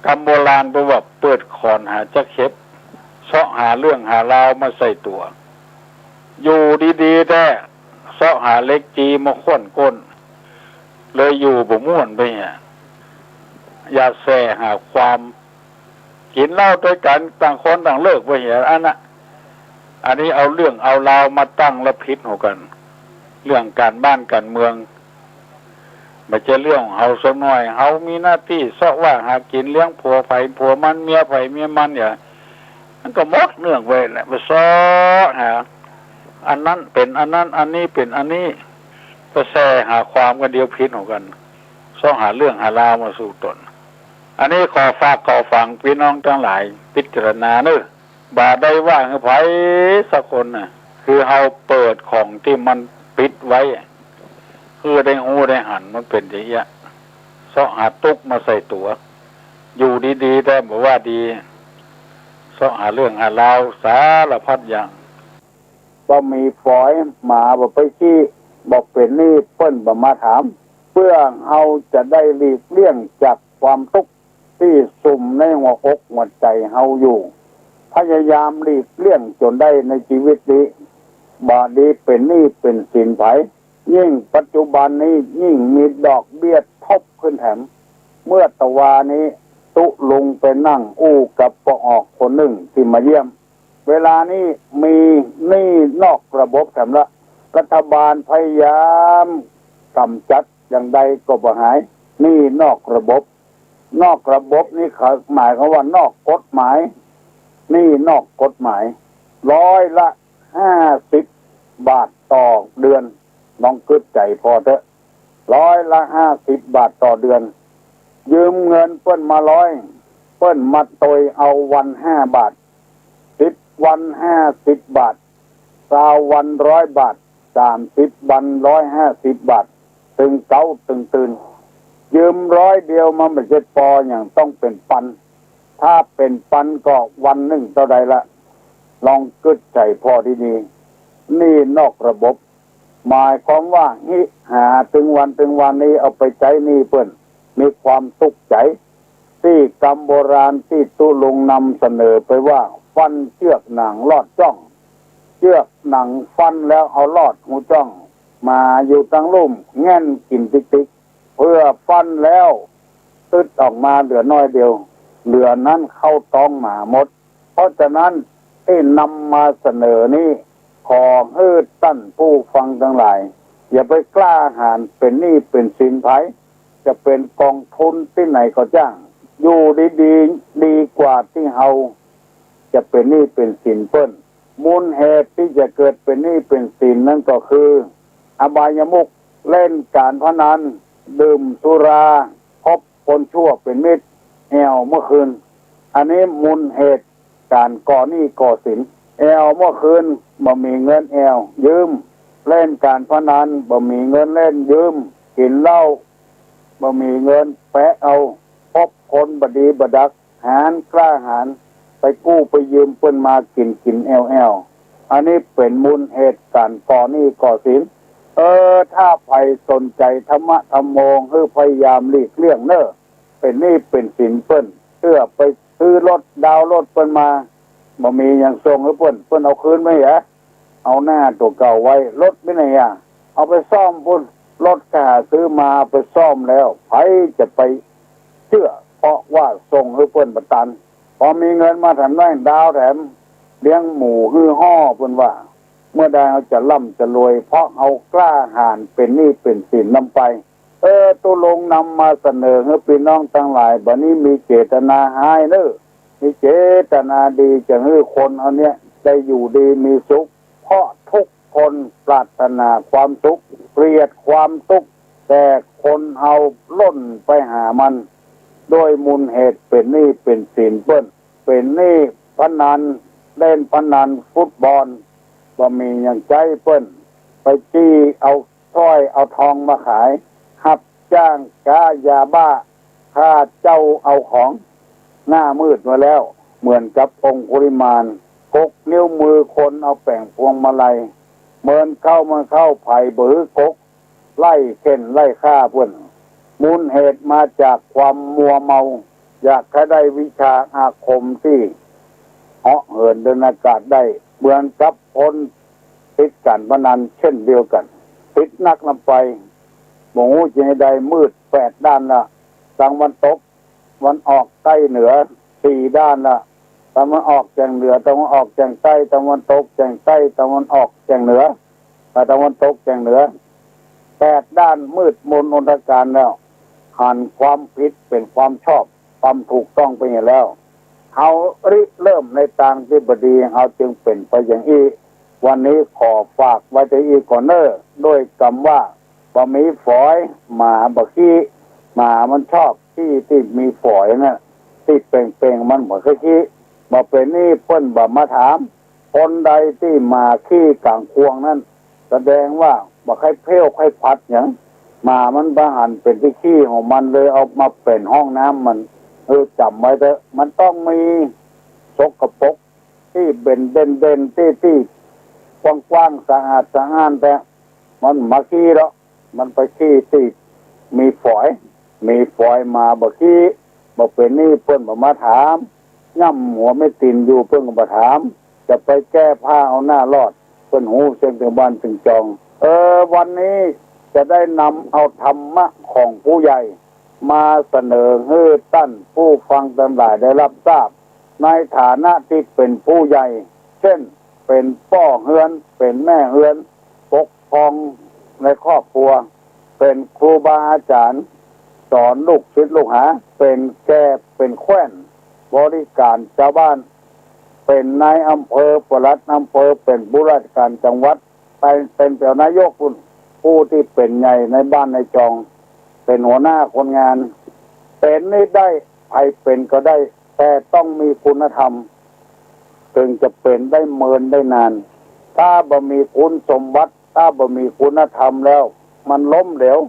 กำโบราณเปิ้นว่าเปิดขอนหาจั๊กเห็บ เซาะหาเรื่องหาราวมาใส่ตั๋ว อยู่ดีๆ แต๊ เซาะหาเหล็กจีมาข่วนก้น เลยอยู่บ่ม่วนไปเหีย อย่าแส่หาความ กิ๋นเหล้าตวยกั๋น ต่างคนต่างเลิกไปเหียอันน่ะ อันนี้เอาเรื่องเอาราวมาตั้งแล้วผิดหัวกั๋น เรื่องก๋านบ้านก๋านเมือง บ่ใจ้เรื่องของเฮาสักหน้อย เฮามีหน้าตี้เซาะว่าหากิ๋น เลี้ยงผัวใผผัวมัน เมียใผเมียมัน อย่าง มันก็หมดเรื่องไปแหละ ไปเซาะหา อันนั้นเป๋นอันนั้น อันนี้เป๋นอันนี้ ไปแส่หาความกั๋น เดี๋ยวผิดหัวกั๋น เซาะหาเรื่องหาราวมาสู่ต๋น อันนี้ขอฝากขอฝังปี้น้องตังหลายพิจารณาเน้อ บ่าได้ว่าหื้อใผสักคนน่ะ คือเฮาเปิดของตี้มันปิดไว้ หื้อได้ฮู้ได้หัน มันเป๋นจะเอี้ย เซาะหาตุ๊กข์มาใส่ตั๋ว อยู่ดีๆ แต๊บ่ว่าดี เซาะหาเรื่องหาราวสารพัดอย่าง บ่มีฝอย หมาบ่ไปขี้ บ่เป๋นนี่เปิ้นบ่มาถาม เปื้อเฮาจะได้หลีกเลี่ยงจากความตุ๊กข์ตี้สุมในหัวอกหัวใจ๋เฮาอยู่ พยายามหลีกเลี่ยงจ๋นได้ในจีวิตนี้ บ่ดีเป๋นหนี้เป๋นสินใผ ยิ่งปัจจุบันนี้ยิ่งมีดอกเบี้ยทบขึ้นแถม เมื่อตะวานี้ตุ๊ลุงไปนั่งอู้กับป้อออกคนนึ่งตี้มาเยี่ยม เวลานี้มีหนี้นอกระบบแถมละ รัฐบาลพยายามก๋ำจัดอย่างใดก็บ่หาย หนี้นอกระบบ นอกระบบนี่เขาหมายความว่านอกกฎหมาย หนี้นอกกฎหมาย ร้อยละห้าสิบบาทต่อเดือน ลองกึ๊ดใจ๋ผ่อเต๊อะ ร้อยละห้าสิบบาทต่อเดือน ยืมเงินเปิ้นมาร้อย เปิ้นมาตวยเอาวันห้าบาท สิบวันห้าสิบบาท ซาววันร้อยบาท สามสิบวันร้อยห้าสิบบาท ตึงเก๊าตึงตื่น ยืมร้อยเดียวมันบ่ใจ้ปอหยัง ต้องเป๋นปัน ถ้าเป๋นปันก็วันนึ่งเต้าใดละ ลองกึ๊ดใจ๋ผ่อดีๆ หนี้นอกระบบ หมายความว่าฮิหาตึงวันตึงวันนี้เอาไปใจ๊หนี้เปิ้น มีความตุ๊กข์ใจ๋ ตี้กำโบราณตี้ตุ๊ลุงนำเสนอไปว่า ฟั่นเจื้อกหนังลอดจ้อง เจื้อกหนังฟั่นแล้วเอาลอดฮูจ้อง หมาอยู่ตังลุ่มแง่นกิ๋นติ๊กๆ เปื้อฟั่นแล้ว ตึ๊ดออกมาเหลือน้อยเดียว เหลือนั้นเข้าต๊องหมาหมด เพราะฉะนั้นตี้นำมาเสนอนี้ ขอหื้อต้านผู้ฟังตังหลาย อย่าไปกล้าหาญเป๋นหนี้เป๋นสินใผ จะเป๋นกองทุนตี้ไหนก็จ้าง อยู่ดีๆ ดีกว่าตี้เฮาจะเป๋นหนี้เป๋นสินเปิ้น มูลเหตุตี้จะเกิดเป๋นหนี้เป๋นสินนั้นก็คือ อบายมุข เล่นก๋านพนัน ดื่มสุรา คบคนชั่วเป๋นมิตร แอ่วเมื่อคืน อันนี้มูลเหตุก๋านก่อหนี้ก่อสิน แอ่วเมื่อคืน บ่มีเงินแอ่ว ยืม เล่นก๋านพนัน บ่มีเงินเล่น ยืม กิ๋นเหล้า บ่มีเงิน แปะเอา คบคนบ่ดีบ่ดัก หาญกล้าหาญ ไปกู้ไปยืมเปิ้นมากิ๋นกิ๋นแอ่วแอ่ว อันนี้เป๋นมูลเหตุก๋านก่อหนี้ก่อสิน เออ ถ้าใผสนใจ๋ธรรมะธัมโม หื้อพยายามหลีกเลี่ยงเน้อ เป๋นหนี้เป๋นสินเปิ้น เตื้อไปซื้อรถดาวน์รถเปิ้นมา บ่มีหยังส่งหื้อเปิ้น เปิ้นเอาคืนไปเหีย เอาหน้าตั๋วเก่าไว้ รถมีไหนอะ เอาไปซ่อมปุ้น รถก็หาซื้อมา เอาไปซ่อมแล้ว ใผจะไปเจื้อ เพราะว่าส่งหื้อเปิ้นบ่ตัน พอมีเงินมาแถมน้อยดาวแถม เลี้ยงหมูหื้อฮ่อ เปิ้นว่า เมื่อใดเฮาจะร่ำจะรวย เพราะเฮากล้าหาญเป๋นหนี้เป๋นสินนำไป เออ ตุ๊ลุงนำมาเสนอหื้อปี้น้องตังหลาย บ่านี้มีเจตนาฮ้ายเน่อ มีเจตนาดีจะหื้อคนเฮาเนี้ยได้อยู่ดีมีสุข เพราะทุกคนปรารถนาความสุข เกลียดความตุ๊กข์ แต่คนเฮาล่นไปหามัน ด้วยมูลเหตุเป๋นหนี้เป๋นสินเปิ้น เป๋นหนี้พนัน เล่นพนันฟุตบอล บ่มีหยังใจ๊เปิ้น ไปจี้เอาสร้อยเอาทองมาขาย ฮับจ้างก๊ายาบ้า ฆ่าเจ้าเอาของ หน้ามืดมาแล้ว เหมือนกับองคุลิมาล กกนิ้วมือคนเอาแป๋งพวงมาลัย เมินเข้าเมินเข้า ใผบ่หื้อกก ไล่เข่นไล่ฆ่าเปิ้น มูลเหตุมาจากความมัวเมา อยากหื้อได้วิชาอาคมตี้เหาะเหินเดินอากาศได้ เหมือนกับคนติดก๋านพนันเช่นเดียวกั๋น ติดนักนำไป บ่ฮู้จะหื้อใด มืดแปดด้านละ ตะวันตก วันออก ใต้ เหนือ สี่ด้านละ ตะวันออกแจ่งเหนือ ตะวันออกแจ่งใต้ ตะวันตกแจ่งใต้ ตะวันออกแจ่งเหนือ อ่า ตะวันตกแจ่งเหนือ แปดด้านมืดมนอนทการแล้ว หันความผิดเป๋นความชอบ ความถูกต้องไปเหียแล้ว เฮาริเริ่มในตางตี้บ่ดี เฮาจึงเป๋นไปอย่างอี้ วันนี้ขอฝากไว้เต้าอี้ก่อนเน่อ ด้วยกำว่า บ่มีฝอย หมาบ่ขี้ หมามันชอบตี้ตี้มีฝอยน่ะ ตี้เป่งๆ มันบ่ค่อยขี้ บ่เป๋นอี้เปิ้นบ่มาถาม คนใดตี้หมาขี้ก๋างควงนั้น แสดงว่าบ่ใค่เผ้วใค่ผัดหยัง หมามันบ่หันเป๋นตี้ขี้ของมันเลย เอามาเป๋นห้องน้ำมัน เออ จ๋ำไว้เต๊อะ มันต้องมีสกปรก ตี้เบ่นเด่นๆ ตี้ ตี้กว้างๆ สะอาดสะอ้านแต๊ มันบ่มาขี้ดอก มันไปขี้ตี้มีฝอย มีฝอยหมาบ่ขี้ บ่เป๋นอี้เปิ้นบ่มาถาม ย่ำหัวแม่ตี๋นอยู่เปิ้นก็บ่ถาม จะไปแก้ผ้าเอาหน้ารอด เปิ้นฮู้เสี้ยงเถิงบ้านเถิงจอง เออ วันนี้จะได้นำเอาธรรมะของผู้ใหญ่ มาเสนอหื้อต้านผู้ฟังตังหลายได้ฮับทราบ ในฐานะตี้เป๋นผู้ใหญ่ เช่น เป๋นป้อเฮือน เป๋นแม่เฮือน ปกครองในครอบครัว เป๋นครูบาอาจ๋ารย์ สอนลูกศิษย์ลูกหา เป๋นแก่ เป๋นแคว้น บริก๋านจาวบ้าน เป๋นนายอำเภอ ปลัดอำเภอ เป๋นผู้ราชก๋านจังหวัด ไปเป๋นแถวนายกปุ้น ผู้ตี้เป๋นใหญ่ในบ้านในจอง เป๋นหัวหน้าคนงาน เป๋นนี้ได้ ใผเป๋นก็ได้ แต่ต้องมีคุณธรรม เถิงจะเป๋นได้เมินได้นาน ถ้าบ่มีคุณสมบัติ ถ้าบ่มีคุณธรรมแล้ว มันล้มเหลว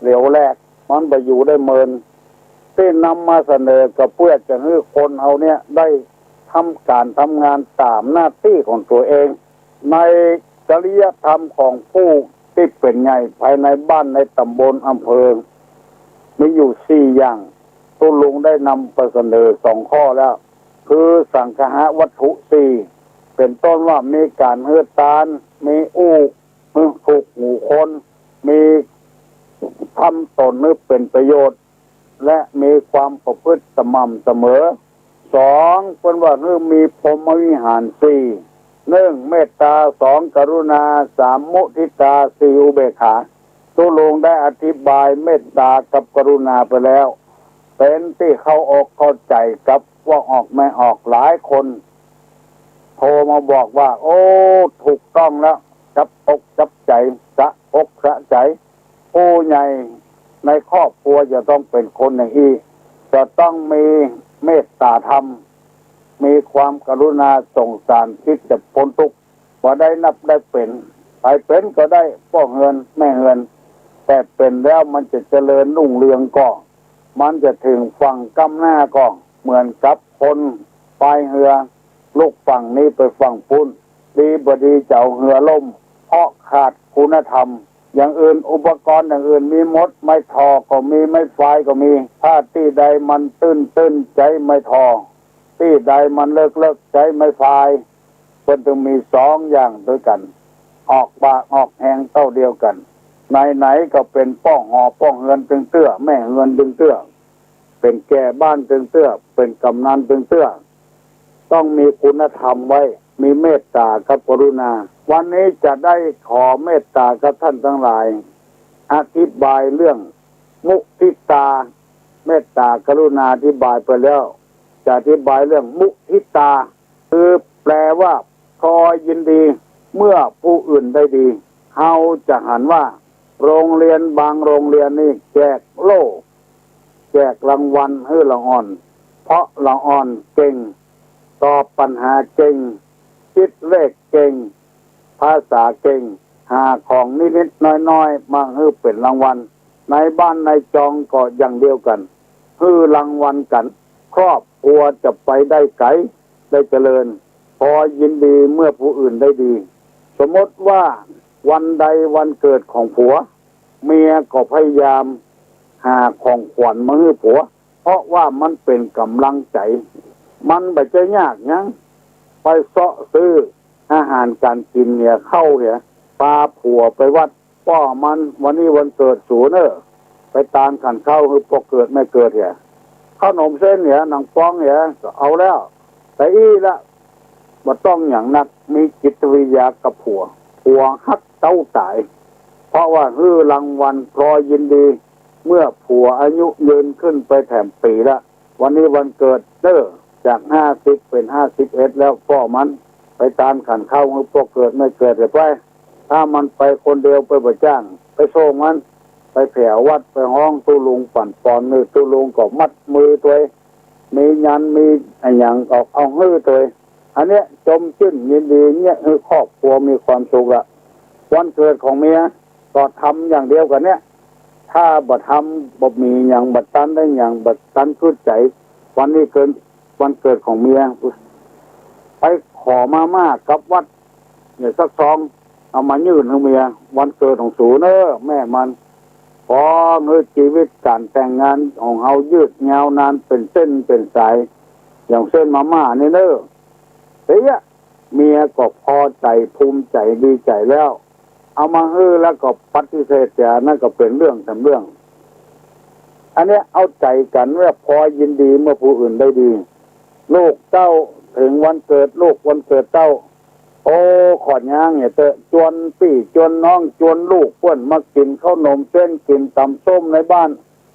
เหลวแหลก มันบ่อยู่ได้เมิน ตี้นำมาเสนอก็เปื้อจะหื้อคนเฮาเนี้ยได้ทำก๋านทำงานต๋ามหน้าตี้ของตั๋วเอง ในจริยธรรมของผู้ตี้เป๋นใหญ่ภายในบ้านในต๋ำบลอำเภอ มีอยู่สี่อย่าง ตุ๊ลุงได้นำไปเสนอสองข้อแล้ว คือสังคหวัตถุสี่ เป๋นต้นว่ามีก๋านหื้อตาน มีอู้หื้อถูกหูคน มีทำต๋นหื้อเป๋นประโยชน์ และมีความประพฤติสม่ำเสมอ สอง เปิ้นว่าหื้อมีพรหมวิหารสี่ หนึ่ง เมตตา สอง กรุณา สาม มุทิตา สี่ อุเบกขา ตุ๊ลุงได้อธิบายเมตตากับกรุณาไปแล้ว เป๋นตี้เข้าอกเข้าใจ๋กับพวกออกแม่ออกหลายคน โทรมาบอกว่า โอ้ ถูกต้องแล้ว จับอกจับใจ๋ สะอกสะใจ๋ ผู้ใหญ่ในครอบครัวจะต้องเป๋นคนอย่างอี้ จะต้องมีเมตตาธรรม มีความกรุณาสงสาร คิดจะป๊นตุ๊กข์ บ่ได้นับได้เป๋น ใผเป๋นก็ได้ ป้อเฮือนแม่เฮือน แต่เป๋นแล้วมันจะเจริญรุ่งเรืองก่อ มันจะเถิงฝั่งก้ำหน้าก่อ เหมือนกับคนพายเฮือ ลุกฝั่งนี้ไปฝั่งปุ้น ดีบ่ดีจะเอาเฮือล่ม เพราะขาดคุณธรรม อย่างอื่น อุปกรณ์อย่างอื่นมีหมด ไม้ถ่อก็มี ไม้ฟายก็มี ถ้าตี้ใดมันตื้นๆ ใจ๊ไม้ถ่อ ตี้ใดมันเลิกๆ ใจ๊ไม้พาย เปิ้นตึงมีสองอย่างตวยกั๋น ออกปากออกแฮงเต้าเดียวกั๋น ไหนๆ ก็เป๋นป้อหอป้อเฮือนตึงเตื้อ แม่เฮือนตึงเตื้อ เป๋นแก่บ้านตึงเตื้อ เป๋นกำนันตึงเตื้อ ต้องมีคุณธรรมไว้ มีเมตต๋ากับกรุณา วันนี้จะได้ขอเมตต๋ากับท่านตังหลาย อธิบายเรื่องมุทิตา เมตต๋ากรุณาอธิบายไปแล้ว จะอธิบายเรื่องมุทิตา คือแปลว่าพลอยยินดีเมื่อผู้อื่นได้ดี เฮาจะหันว่าโรงเรียนบางโรงเรียนนี่แจกโล่ แจกรางวัลหื้อละอ่อน เพราะละอ่อนเก่ง ตอบปัญหาเก่ง คิดเลขเก่ง ภาษาเก่ง หาของนิดๆ น้อยๆ มาหื้อเป๋นรางวัล ในบ้านในจองก็อย่างเดียวกั๋น หื้อรางวัลกั๋น ครอบครัวจะไปได้ไก๋ ได้เจริญ พลอยยินดีเมื่อผู้อื่นได้ดี สมมติว่าวันใดวันเกิดของผัว เมียก็พยายามหาของขวัญมาหื้อผัว เพราะว่ามันเป๋นก๋ำลังใจ๋ มันบ่ใจ้ยากหยัง ไปเซาะซื้ออาหารก๋านกิ๋นเหีย ข้าวเหีย ปาผัวไปวัด ป้อมัน วันนี้วันเกิดสูเน่อ ไปตานขันข้าวหื้อป้อเกิดแม่เกิดเหีย ข้าวหนมเส้นเหีย หนังป๋องเหีย ก็เอาแล้ว แต่อี้ละ บ่ต้องหยังนัก มีจิตวิทยากับผัว ผัวฮักเต้าต๋าย เพราะว่าหื้อรางวัลพลอยยินดี เมื่อผัวอายุยืนขึ้นไปแถมปี๋ละ วันนี้วันเกิดเน่อ จากห้าสิบเป๋นห้าสิบเอ็ดแล้ว ป้อมัน ไปตานขันข้าวหื้อป้อเกิดแม่เกิดเหียไป ถ้ามันไปคนเดียวไปบ่จ้าง ไปส่งมัน ไปแผววัด ไปฮ้องตุ๊ลุงปั่นปอน นี่ตุ๊ลุงก็มัดมือตวย มียันต์มีอะหยังออกเอาหื้อตวย อันเนี้ยจมจื้นยินดี เยียะหื้อครอบครัวมีความสุขละ วันเกิดของเมียก็ทำอย่างเดียวกั๋นเนี้ย ถ้าบ่ทำ บ่มีหยัง บ่ตันได้หยัง บ่ตันกึ๊ดใจ๋ วันนี้เกิด วันเกิดของเมีย ไปขอมาม่ากับวัด เนี่ยสักซอง เอามายื่นหื้อเมีย วันเกิดของสูเน่อ แม่มัน ขอหื้อจีวิตก๋านแต่งงานของเฮายืดยาวนานเป๋นเส้นเป๋นสาย อย่างเส้นมาม่านี่เน่อ เฮ้ย เมียก็พอใจ๋ภูมิใจ๋ดีใจ๋แล้ว เอามาหื้อแล้วก็ปฏิเสธเสีย อันนั้นก็เป๋นเรื่องแถมเรื่อง อันเนี้ยเอาใจ๋กั๋นว่าพลอยยินดีเมื่อผู้อื่นได้ดี ลูกเต้าเถิงวันเกิดลูกวันเกิดเต้า โอ้ ขอดย้างเหียเต๊อะ จวนปี้จวนน้องจวนลูกเปิ้นมากิ๋นข้าวหนมเส้น กิ๋นต๋ำส้มในบ้าน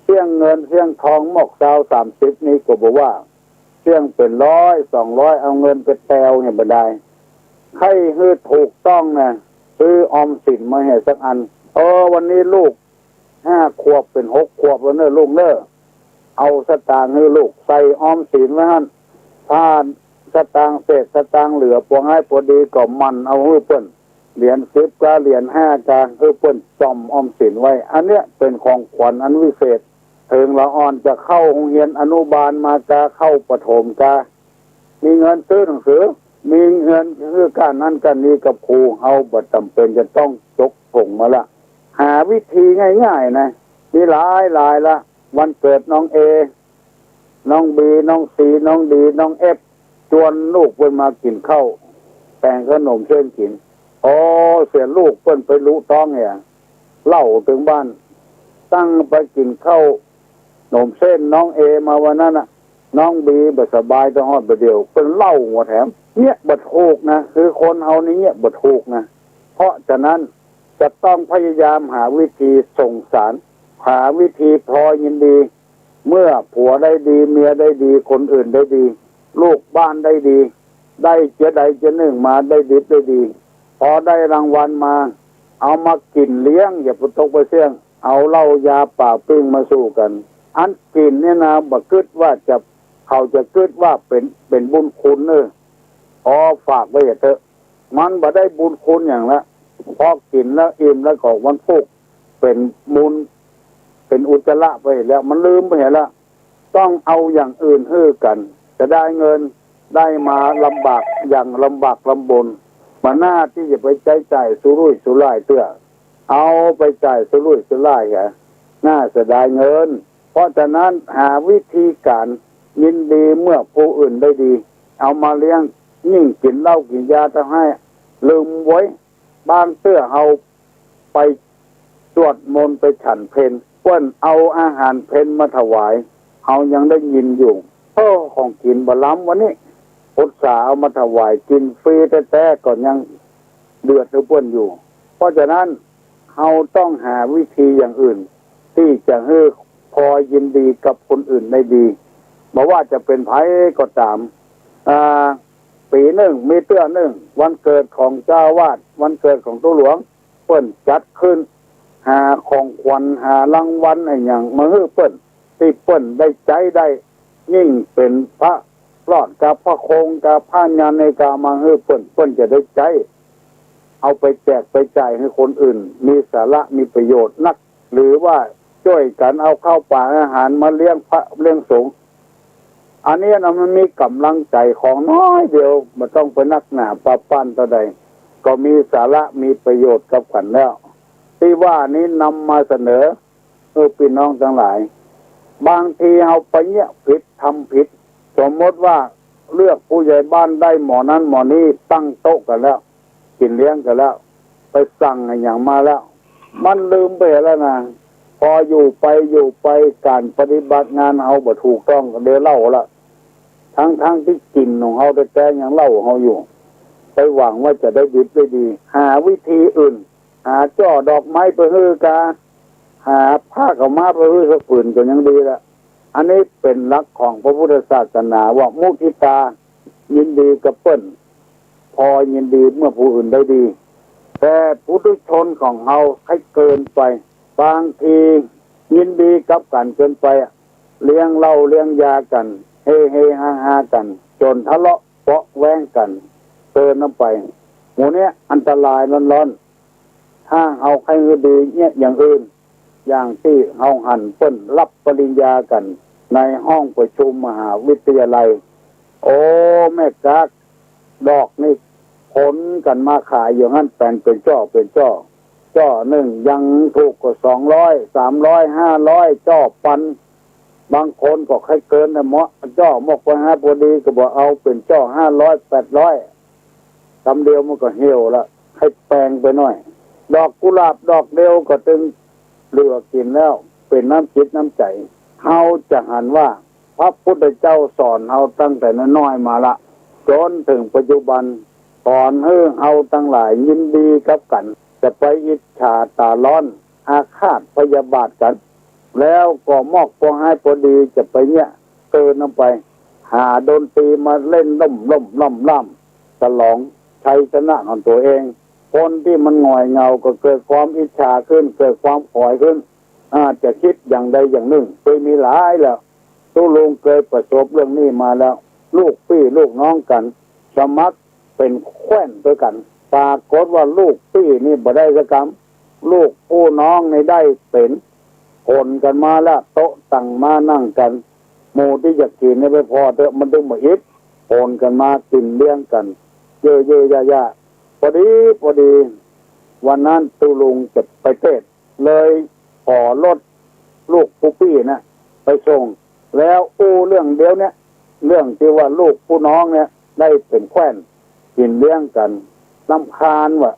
เสี้ยงเงินเสี้ยงทองหมอกซาวสามสิบนี่ก็บ่ว่า เสี้ยงเป๋นร้อยสองร้อย เอาเงินไปแตวเหียบ่ดาย ใค่หื้อถูกต้องนะ ซื้อออมสินมาเหียสักอัน เออ วันนี้ลูกห้าขวบเป๋นหกขวบแล้วเน่อลูกเน่อ เอาสตางค์หื้อลูกใส่ออมสินไว้หั้น ถ้าสตางค์เศษสตางค์เหลือปอฮ้ายปอดีก็หมั่นเอาหื้อเปิ้น เหรียญสิบกา เหรียญห้ากา หื้อเปิ้นจ่อมออมสินไว้ อันเนี้ยเป๋นของขวัญอันวิเศษ เถิงละอ่อนจะเข้าโฮงเฮียนอนุบาลมากา เข้าประถมกา มีเงินซื้อหนังสือ มีเงินซื้อก้านั้นก้านี้กับครู เฮาบ่จ๋ำเป๋นจะต้องจกถุงมาละ หาวิธีง่ายๆ นะ มีหลายๆ ละ วันเกิดน้องเอ น้องบี น้องซี น้องดี น้องเอฟ จวนลูกเปิ้นมากิ๋นข้าว แต่งข้าวหนมเส้นกิ๋น โอ้ เสียลูกเปิ้นไปลุต๊องเหีย เล่าเถิงบ้าน ตั้งไปกิ๋นข้าวหนมเส้นน้องเอมาวันนั้นน่ะ น้องบีบ่สบายต้องฮอดบ่าเดี่ยว เปิ้นเล่าหมดแถม เยียะบ่ถูกนะ คือคนเฮานี่เยียะบ่ถูกนะ เพราะฉะนั้นจะต้องพยายามหาวิธีส่งสาร หาวิธีพลอยยินดี เมื่อผัวได้ดี เมียได้ดี คนอื่นได้ดี ลูกบ้านได้ดี ได้เจื้อใดเจื้อนึ่งมาได้ดิบได้ดี พอได้รางวัลมา เอามากิ๋นเลี้ยง อย่าไปตกไปเสี้ยง เอาเหล้ายาป่าปิ้งมาสู่กั๋น อันกิ๋นเนี่ยนะ บ่กึ๊ดว่าจะ เขาจะกึ๊ดว่าเป๋น เป๋นบุญคุณเน่อ อ๋อ ฝากไว้เหียเต๊อะ มันบ่ได้บุญคุณหยังละ พอกิ๋นแล้วอิ่มแล้วก็วันพุก เป๋นมูล เป๋นอุจจาระไปแล้ว มันลืมไปเหียละ ต้องเอาอย่างอื่นหื้อกั๋น จะได้เงิน ได้มาลำบากอย่างลำบากลำบน บ่น่าตี้จะไปใจ๊จ่ายสุรุ่ยสุร่ายเตื้อ เอาไปจ่ายสุรุ่ยสุร่ายเหีย น่าเสียดายเงิน เพราะฉะนั้นหาวิธีก๋าน ยินดีเมื่อผู้อื่นได้ดี เอามาเลี้ยง ยิ่งกิ๋นเหล้ากิ๋นยาเต้าไห้ ลืมโว้ย บางเตื้อเฮาไปสวดมนต์ไปฉันเพล เปิ้นเอาอาหารเพลมาถวาย เฮายังได้ยินอยู่ โอ้ ของกิ๋นบ่ล้ำวันนี้ อุตส่าห์เอามาถวายกิ๋นฟรีแต๊ๆ ก็ยังเดือดหื้อเปิ้นอยู่ เพราะฉะนั้น เฮาต้องหาวิธีอย่างอื่น ตี้จะหื้อพอยินดีกับคนอื่นได้ดี บ่ว่าจะเป๋นใผก็ต๋าม อ่า ปี๋นึ่งมีเตื้อนึ่ง วันเกิดของเจ้าอาวาส วันเกิดของตุ๊หลวง เปิ้นจัดขึ้น หาของขวัญ หารางวัลอะหยังมาหื้อเปิ้น ตี้เปิ้นได้ใจ๊ได้ ยิ่งเป๋นพระรอดกับพระคงกับพระญาณนี่ก็มาหื้อเปิ้น เปิ้นจะได้ใจ๊ เอาไปแจกไปจ่ายหื้อคนอื่น มีสาระมีประโยชน์นัก หรือว่าจ้วยกั๋นเอาข้าวป๋าอาหารมาเลี้ยงพระเลี้ยงสงฆ์ อันนี้นะมันมีก๋ำลังใจ๋ของน้อยเดียว บ่ต้องไปนักหนาปาป้านเต้าใด ก็มีสาระมีประโยชน์กับกั๋นแล้ว ตี้ว่านี้นำมาเสนอ เออ ปี้น้องตังหลาย บางทีเฮาไปเยียะผิด ทำผิด สมมติว่าเลือกผู้ใหญ่บ้านได้หม่อนั้นหม่อนี้ ตั้งโต๊ะกั๋นแล้ว กิ๋นเลี้ยงกั๋นแล้ว ไปสั่งอะหยังมาแล้ว มันลืมไปแล้วนะ พออยู่ไปอยู่ไป ก๋านปฏิบัติงานเฮาบ่ถูกต้องก็เดเหล้าละ ทั้งๆ ตี้กิ๋นของเฮาแต๊ๆ ยังเหล้าเฮาอยู่ ไปหวังว่าจะได้ดิบได้ดี หาวิธีอื่น หาจ้อดอกไม้ไปหื้อกา หาผ้าขาวม้าไปหื้อสักผืนก็ยังดีละ อันนี้เป๋นหลักของพระพุทธศาสนาว่ามุทิตา ยินดีกับเปิ้น พอยินดีเมื่อผู้อื่นได้ดี แต่ปุถุชนของเฮาใค่เกินไป บางทียินดีกับกั๋นเกินไปอะ เลี้ยงเหล้าเลี้ยงยากั๋น เฮเฮฮาฮากั๋น จ๋นทะเลาะเบาะแว้งกั๋น เกินน้ำไป หมู่เนี้ยอันตรายล้อนๆ ถ้าเฮาใค่หื้อดีเยียะอย่างอื่น อย่างตี้เฮาหันเปิ้นฮับปริญญากั๋นในห้องประชุมมหาวิทยาลัย โอ้ แม่ก๊ากดอกนี่ขนกั๋นมาขายอยู่หั้น แปงเป๋นจ้อเป๋นจ้อ จ้อนึ่งยังถูกกว่าสองร้อย สามร้อย ห้าร้อย จ้อปัน บางคนก็ใค่เกินนะเมาะ จ้อมกไปหาพอดีก็บ่เอา เป๋นจ้อห้าร้อย แปดร้อย กำเดียวมันก็เหี่ยวละ ใค่แปงไปหน้อย ดอกกุหลาบดอกเดียวก็ตึงเหลือกิ๋นแล้ว เป๋นน้ำจิตน้ำใจ๋ เฮาจะหันว่าพระพุทธเจ้าสอนเฮาตั้งแต่น้อยๆ มาละ จ๋นเถิงปัจจุบัน สอนหื้อเฮาตังหลายยินดีกับกั๋น จะไปอิจฉาต๋าร้อน อาฆาตพยาบาทกั๋น แล้วก็มอกปองฮ้ายปอดีจะไปเยียะเกินน้ำไป หาดนตรีมาเล่นล่มๆ ล่ำๆ ฉลองชัยชนะของตั๋วเอง คนตี้มันหงอยเหงาก็เกิดความอิจฉาขึ้น เกิดความขอยขึ้น อาจจะกึ๊ดอย่างใดอย่างนึ่ง เกยมีหลายแล้ว ตุ๊ลุงเกยประสบเรื่องนี้มาแล้ว ลูกปี้ลูกน้องกั๋น สมัครเป๋นแคว้นตวยกั๋น ปรากฏว่าลูกปี้นี่บ่ได้สักกำ ลูกผู้น้องนี่ได้เป๋น ขนกั๋นมาแล้ว โต๊ะตั้งมานั่งกั๋น หมู่ตี้จะกิ๋นนี่ไปผ่อเต๊อะ มันตึงบ่อิด ขนกั๋นมากิ๋นเลี้ยงกั๋น เยอะๆ ยะๆ ปอดีปอดี วันนั้นตุ๊ลุงจะไปเตสน์ เลยขอรถลูกผู้ปี้นะไปส่ง แล้วอู้เรื่องเดียวเนี่ย เรื่องตี้ว่าลูกผู้น้องเนี่ยได้เป๋นแคว้น กิ๋นเลี้ยงกั๋น รำคาญว่ะ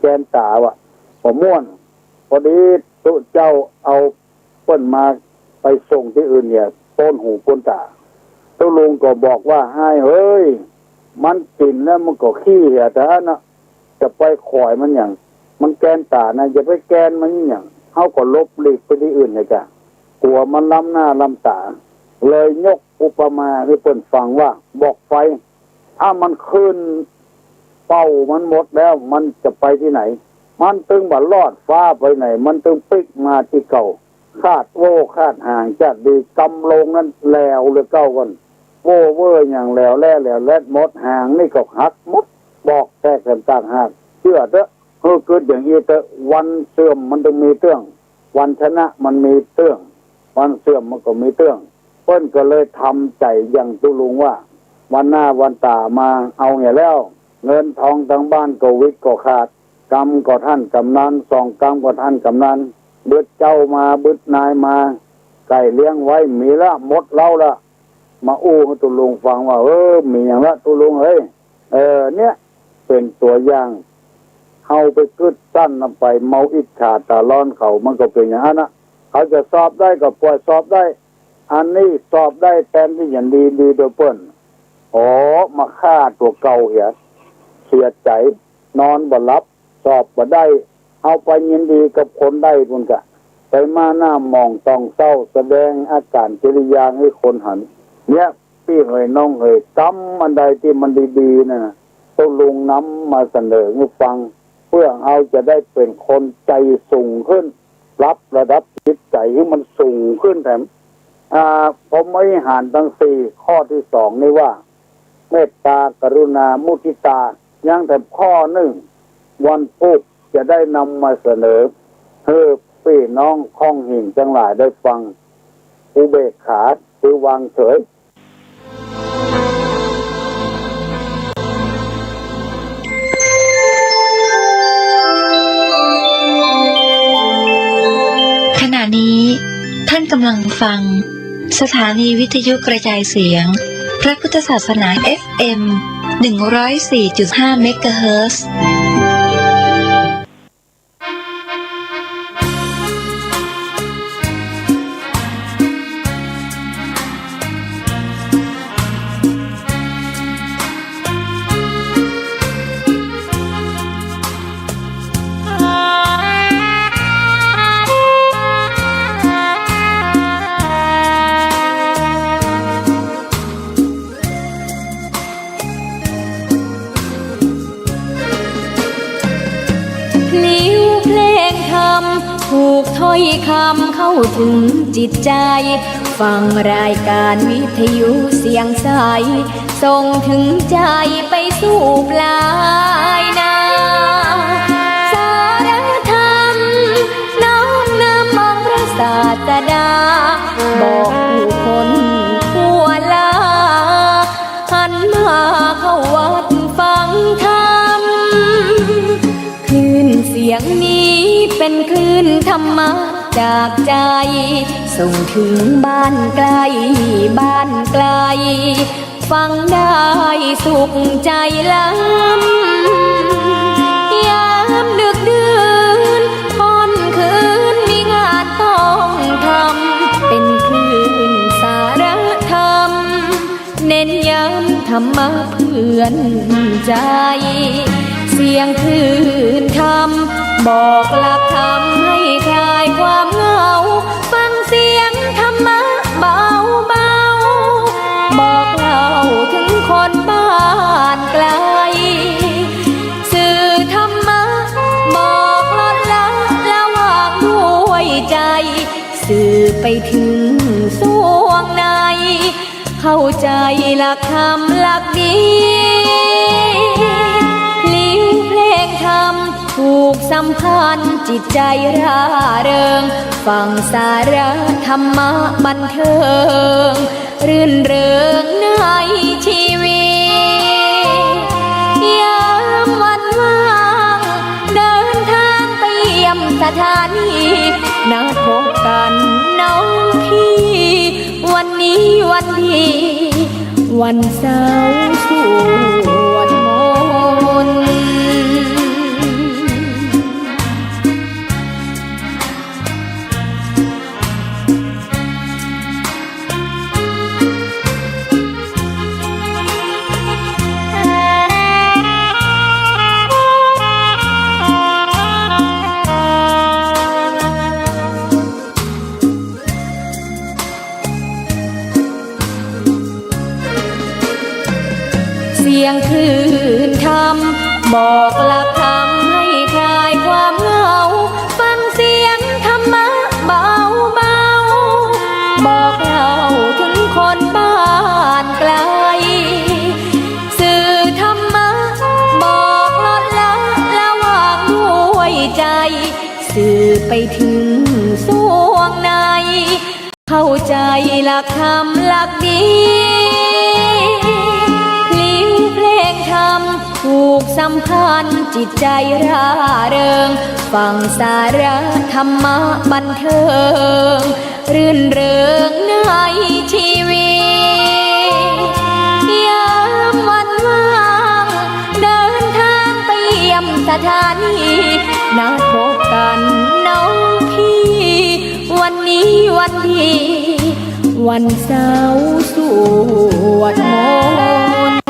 แกนต๋าว่ะ บ่ม่วน ปอดีตุ๊เจ้าเอาเปิ้นมาไปส่งตี้อื่นเนี่ย ป้นหูป้นต๋า ตุ๊ลุงก็บอกว่า ฮ้ายเฮย มันกิ๋นแล้วมันก็ขี้เหียเต้าหั้นนะ จะไปขอยมันหยัง มันแกนต๋านะ อย่าไปแกนมันหยัง เฮาก็หลบหลีกไปตี้อื่นเลยกะ กั๋วมันล้ำหน้าล้ำต๋า เลยยกอุปมาหื้อเปิ้นฟังว่า บอกไฟ ถ้ามันขึ้นเป้ามันหมดแล้ว มันจะไปตี้ไหน มันตึงบ่รอดฟ้าไปไหน มันตึงปิ๊กมาตี้เก่า คาดโว้คาดหางจัดดี กำลงนั้นแหลวเหลือเก่าก่อน โว้เว่ออย่างแหลวแหล่แหลวแหลดหมด หางนี่ก็หักหมด บอกแตกแตนต่างหาก เจื้อเต๊อะ หื้อกึ๊ดอย่างอี้เต๊อะ วันเสื่อมมันตึงมีเตื้อง วันชนะมันมีเตื้อง วันเสื่อมมันก็มีเตื้อง เปิ้นก็เลยทำใจ๋อย่างตุ๊ลุงว่า วันหน้าวันต๋ามาเอาเหียแล้ว เงินทองตังบ้านก็วิดก็ขาด กำก็ท่านกำนัน สองกำก็ท่านกำนัน บึดเจ้ามาบึดนายมา ไก่เลี้ยงไว้มีละ หมดเล้าละ มาอู้หื้อตุ๊ลุงฟังว่า เออ มีอย่างละตุ๊ลุงเอ้ย เออ เนี่ย เป๋นตั๋วอย่าง เฮาไปกึ๊ดสันเอาไป เมาอิจฉาต๋าร้อนเขา มันก็เป๋นอย่างนั้นนะ เขาจะสอบได้ก็ป่วยสอบได้ อันนี้สอบได้แทนตี้จะดี ดีโดยเปิ้น อ๋อ มาฆ่าตั๋วเก่าเหีย เสียใจ๋ นอนบ่หลับ สอบบ่ได้ เฮาไปยินดีกับคนได้ปู้นกา ไปมาหน้าหมองต้องเศร้า แสดงอาก๋านกิริยาหื้อคนหัน เนี่ย ปี้เหยน้องเหย กำอันใดตี้มันดีๆ นั่นน่ะ ตุ๊ลุงนำมาเสนอหื้อฟัง เปื้อเฮาจะได้เป๋นคนใจ๋สูงขึ้น ปรับระดับจิตใจ๋หื้อมันสูงขึ้นแถม อ่า พรหมวิหารตังสี่ ข้อตี้สองนี่ว่า เมตตา กรุณา มุทิตา ยังแถมข้อนึ่ง วันพูกจะได้นำมาเสนอ หื้อปี้น้องค่องหิ่งตังหลายได้ฟัง อุเบกขา คือวางเฉย ขณะนี้ท่านกำลังฟังสถานีวิทยุกระจายเสียงพระพุทธศาสนา เอฟเอ็ม หนึ่งร้อยสี่จุดห้า เมกะเฮิรตซ์ พลิ้วเพลงธรรม ผูกถ้อยคำเข้าถึงจิตใจ๋ ฟังรายการวิทยุเสียงใส ส่งถึงใจ๋ไปสู่ปลายนา สารธรรมน้อมนำองค์พระศาสดา บอกผู้คนทั่วลา หันมาเข้าวัดฟังธรรม คลื่นเสียงนี้เป๋นคลื่นธรรมะจากใจ๋ ส่งถึงบ้านใก้บ้านไก๋ ฟังได้สุขใจ๋ล้ำ ยามดึกดื่นค่ำคืนมีงานต้องทำ เป๋นคลื่นสารธรรม เน้นย้ำธรรมะเปื้อนใจ๋ เสียงคลื่นธรรม บอกหลักธรรมให้คลายความเหงา ฟังเสียงธรรมะเบาๆ บอกเล่าถึงคนบ้านไก๋ สื่อธรรมะบอกลดละละวางด้วยใจ๋ สื่อไปถึงส่วงใน เข้าใจ๋หลักธรรมหลักดี พลิ้วเพลงธรรมผูกสัมพันธ์จิตใจ๋ร่าเริง ฟังสารธรรมะบันเทิง รื่นเริงในชีวิต ยามวันว่างเดินทางไปเยี่ยมสถานี นัดพบกันน้องพี่ วันนี้วันดี วันเสาร์สวดมนต์ เสียงคลื่นธรรม บอกหลักธรรมให้คลายความเหงา ฟังเสียงธรรมะเบาๆ บอกเล่าถึงคนบ้านไก๋ สื่อธรรมะบอกลดละละวางด้วยใจ๋ สื่อไปถึงส่วงใน เข้าใจ๋หลักธรรมหลักดี พลิ้วเพลงธรรมผูกสัมพันธ์จิตใจ๋ร่าเริง ฟังสารธรรมะบันเทิง รื่นเริงในชีวิ นัดพบกันเนาะพี่ วันนี้วันดี วันเสาร์สวดมนต์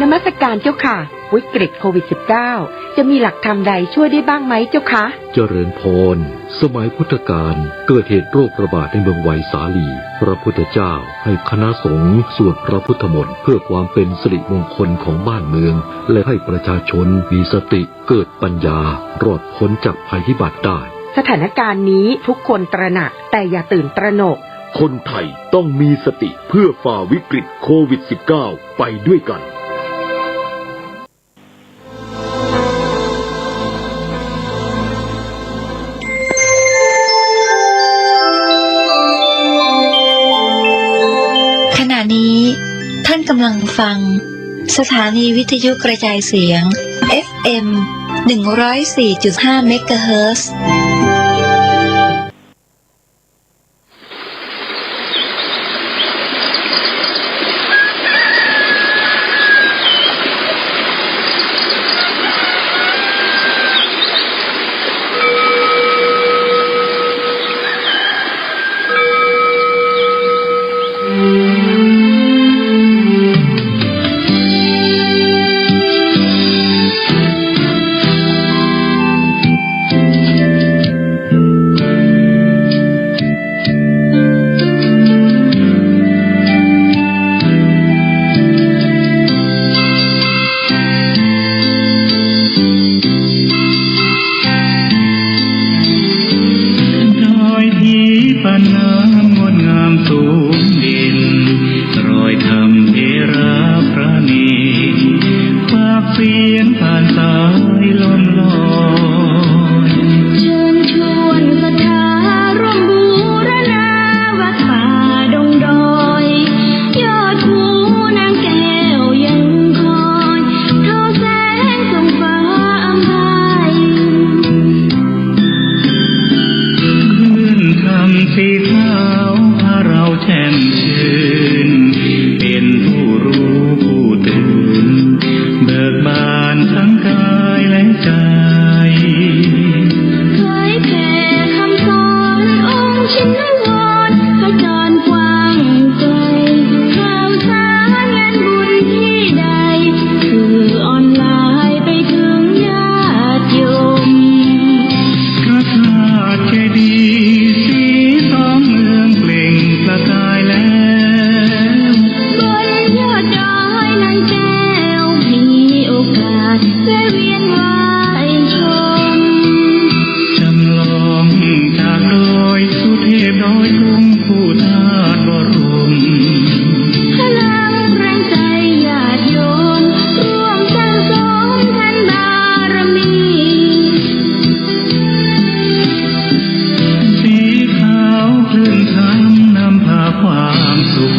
นมัสการเจ้าค่ะ วิกฤตโควิด สิบเก้า จะมีหลักธรรมใดช่วยได้บ้างไหมเจ้าคะ เจริญพร สมัยพุทธกาลเกิดเหตุโรคระบาดในเมืองไวสาลี พระพุทธเจ้าให้คณะสงฆ์สวดพระพุทธมนต์เพื่อความเป็นสิริมงคลของบ้านเมือง และให้ประชาชนมีสติ เกิดปัญญา รอดพ้นจากภัยพิบัติได้ สถานการณ์นี้ทุกคนตระหนัก แต่อย่าตื่นตระหนก คนไทยต้องมีสติเพื่อฝ่าวิกฤตโควิด สิบเก้า ไปด้วยกัน ขณะนี้ท่านกำลังฟัง สถานีวิทยุกระจายเสียง เอฟเอ็ม หนึ่งร้อยสี่จุดห้า เมกะเฮิรตซ์ ดอยผีปานน้ำงดงามสูงเด่น รอยธรรมเถระพระเณร ปากเสียงผ่านสายลมลอย เชิญชวนศรัทธาร่วมบูรณา วัดป่าดงดอย ยอดภูนางแก้วยังคอย ทอแสงส่องฟ้าอำไพ คลื่นธรรมสีขาวพาเราแช่มชื่น เป็นผู้รู้ผู้ตื่น เบิกบานทั้งกายและใจ เผยแผ่คำสอนองค์ชินวร ขจรกว้างไกล ข่าวสารงานบุญที่ใด สื่อออนไลน์ไปถึงญาติโยม พระธาตุเจดีย์สีทองเมืองเปล่งประกายแล้ว บนยอดดอยนางแก้ว มีโอกาสแวะเวียนไหว้ชม จำลองจากดอยสุเทพดอยตุง ผู้ธาตุบรม พลังแรงใจญาติโยม ร่วมสั่งสมทานบารมี สีขาวคลื่นธรรมนำพาความสุข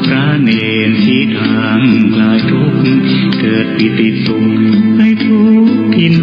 พระเณรชี้ทางคลายทุกข์ เกิดปีติสุขในทุกถิ่น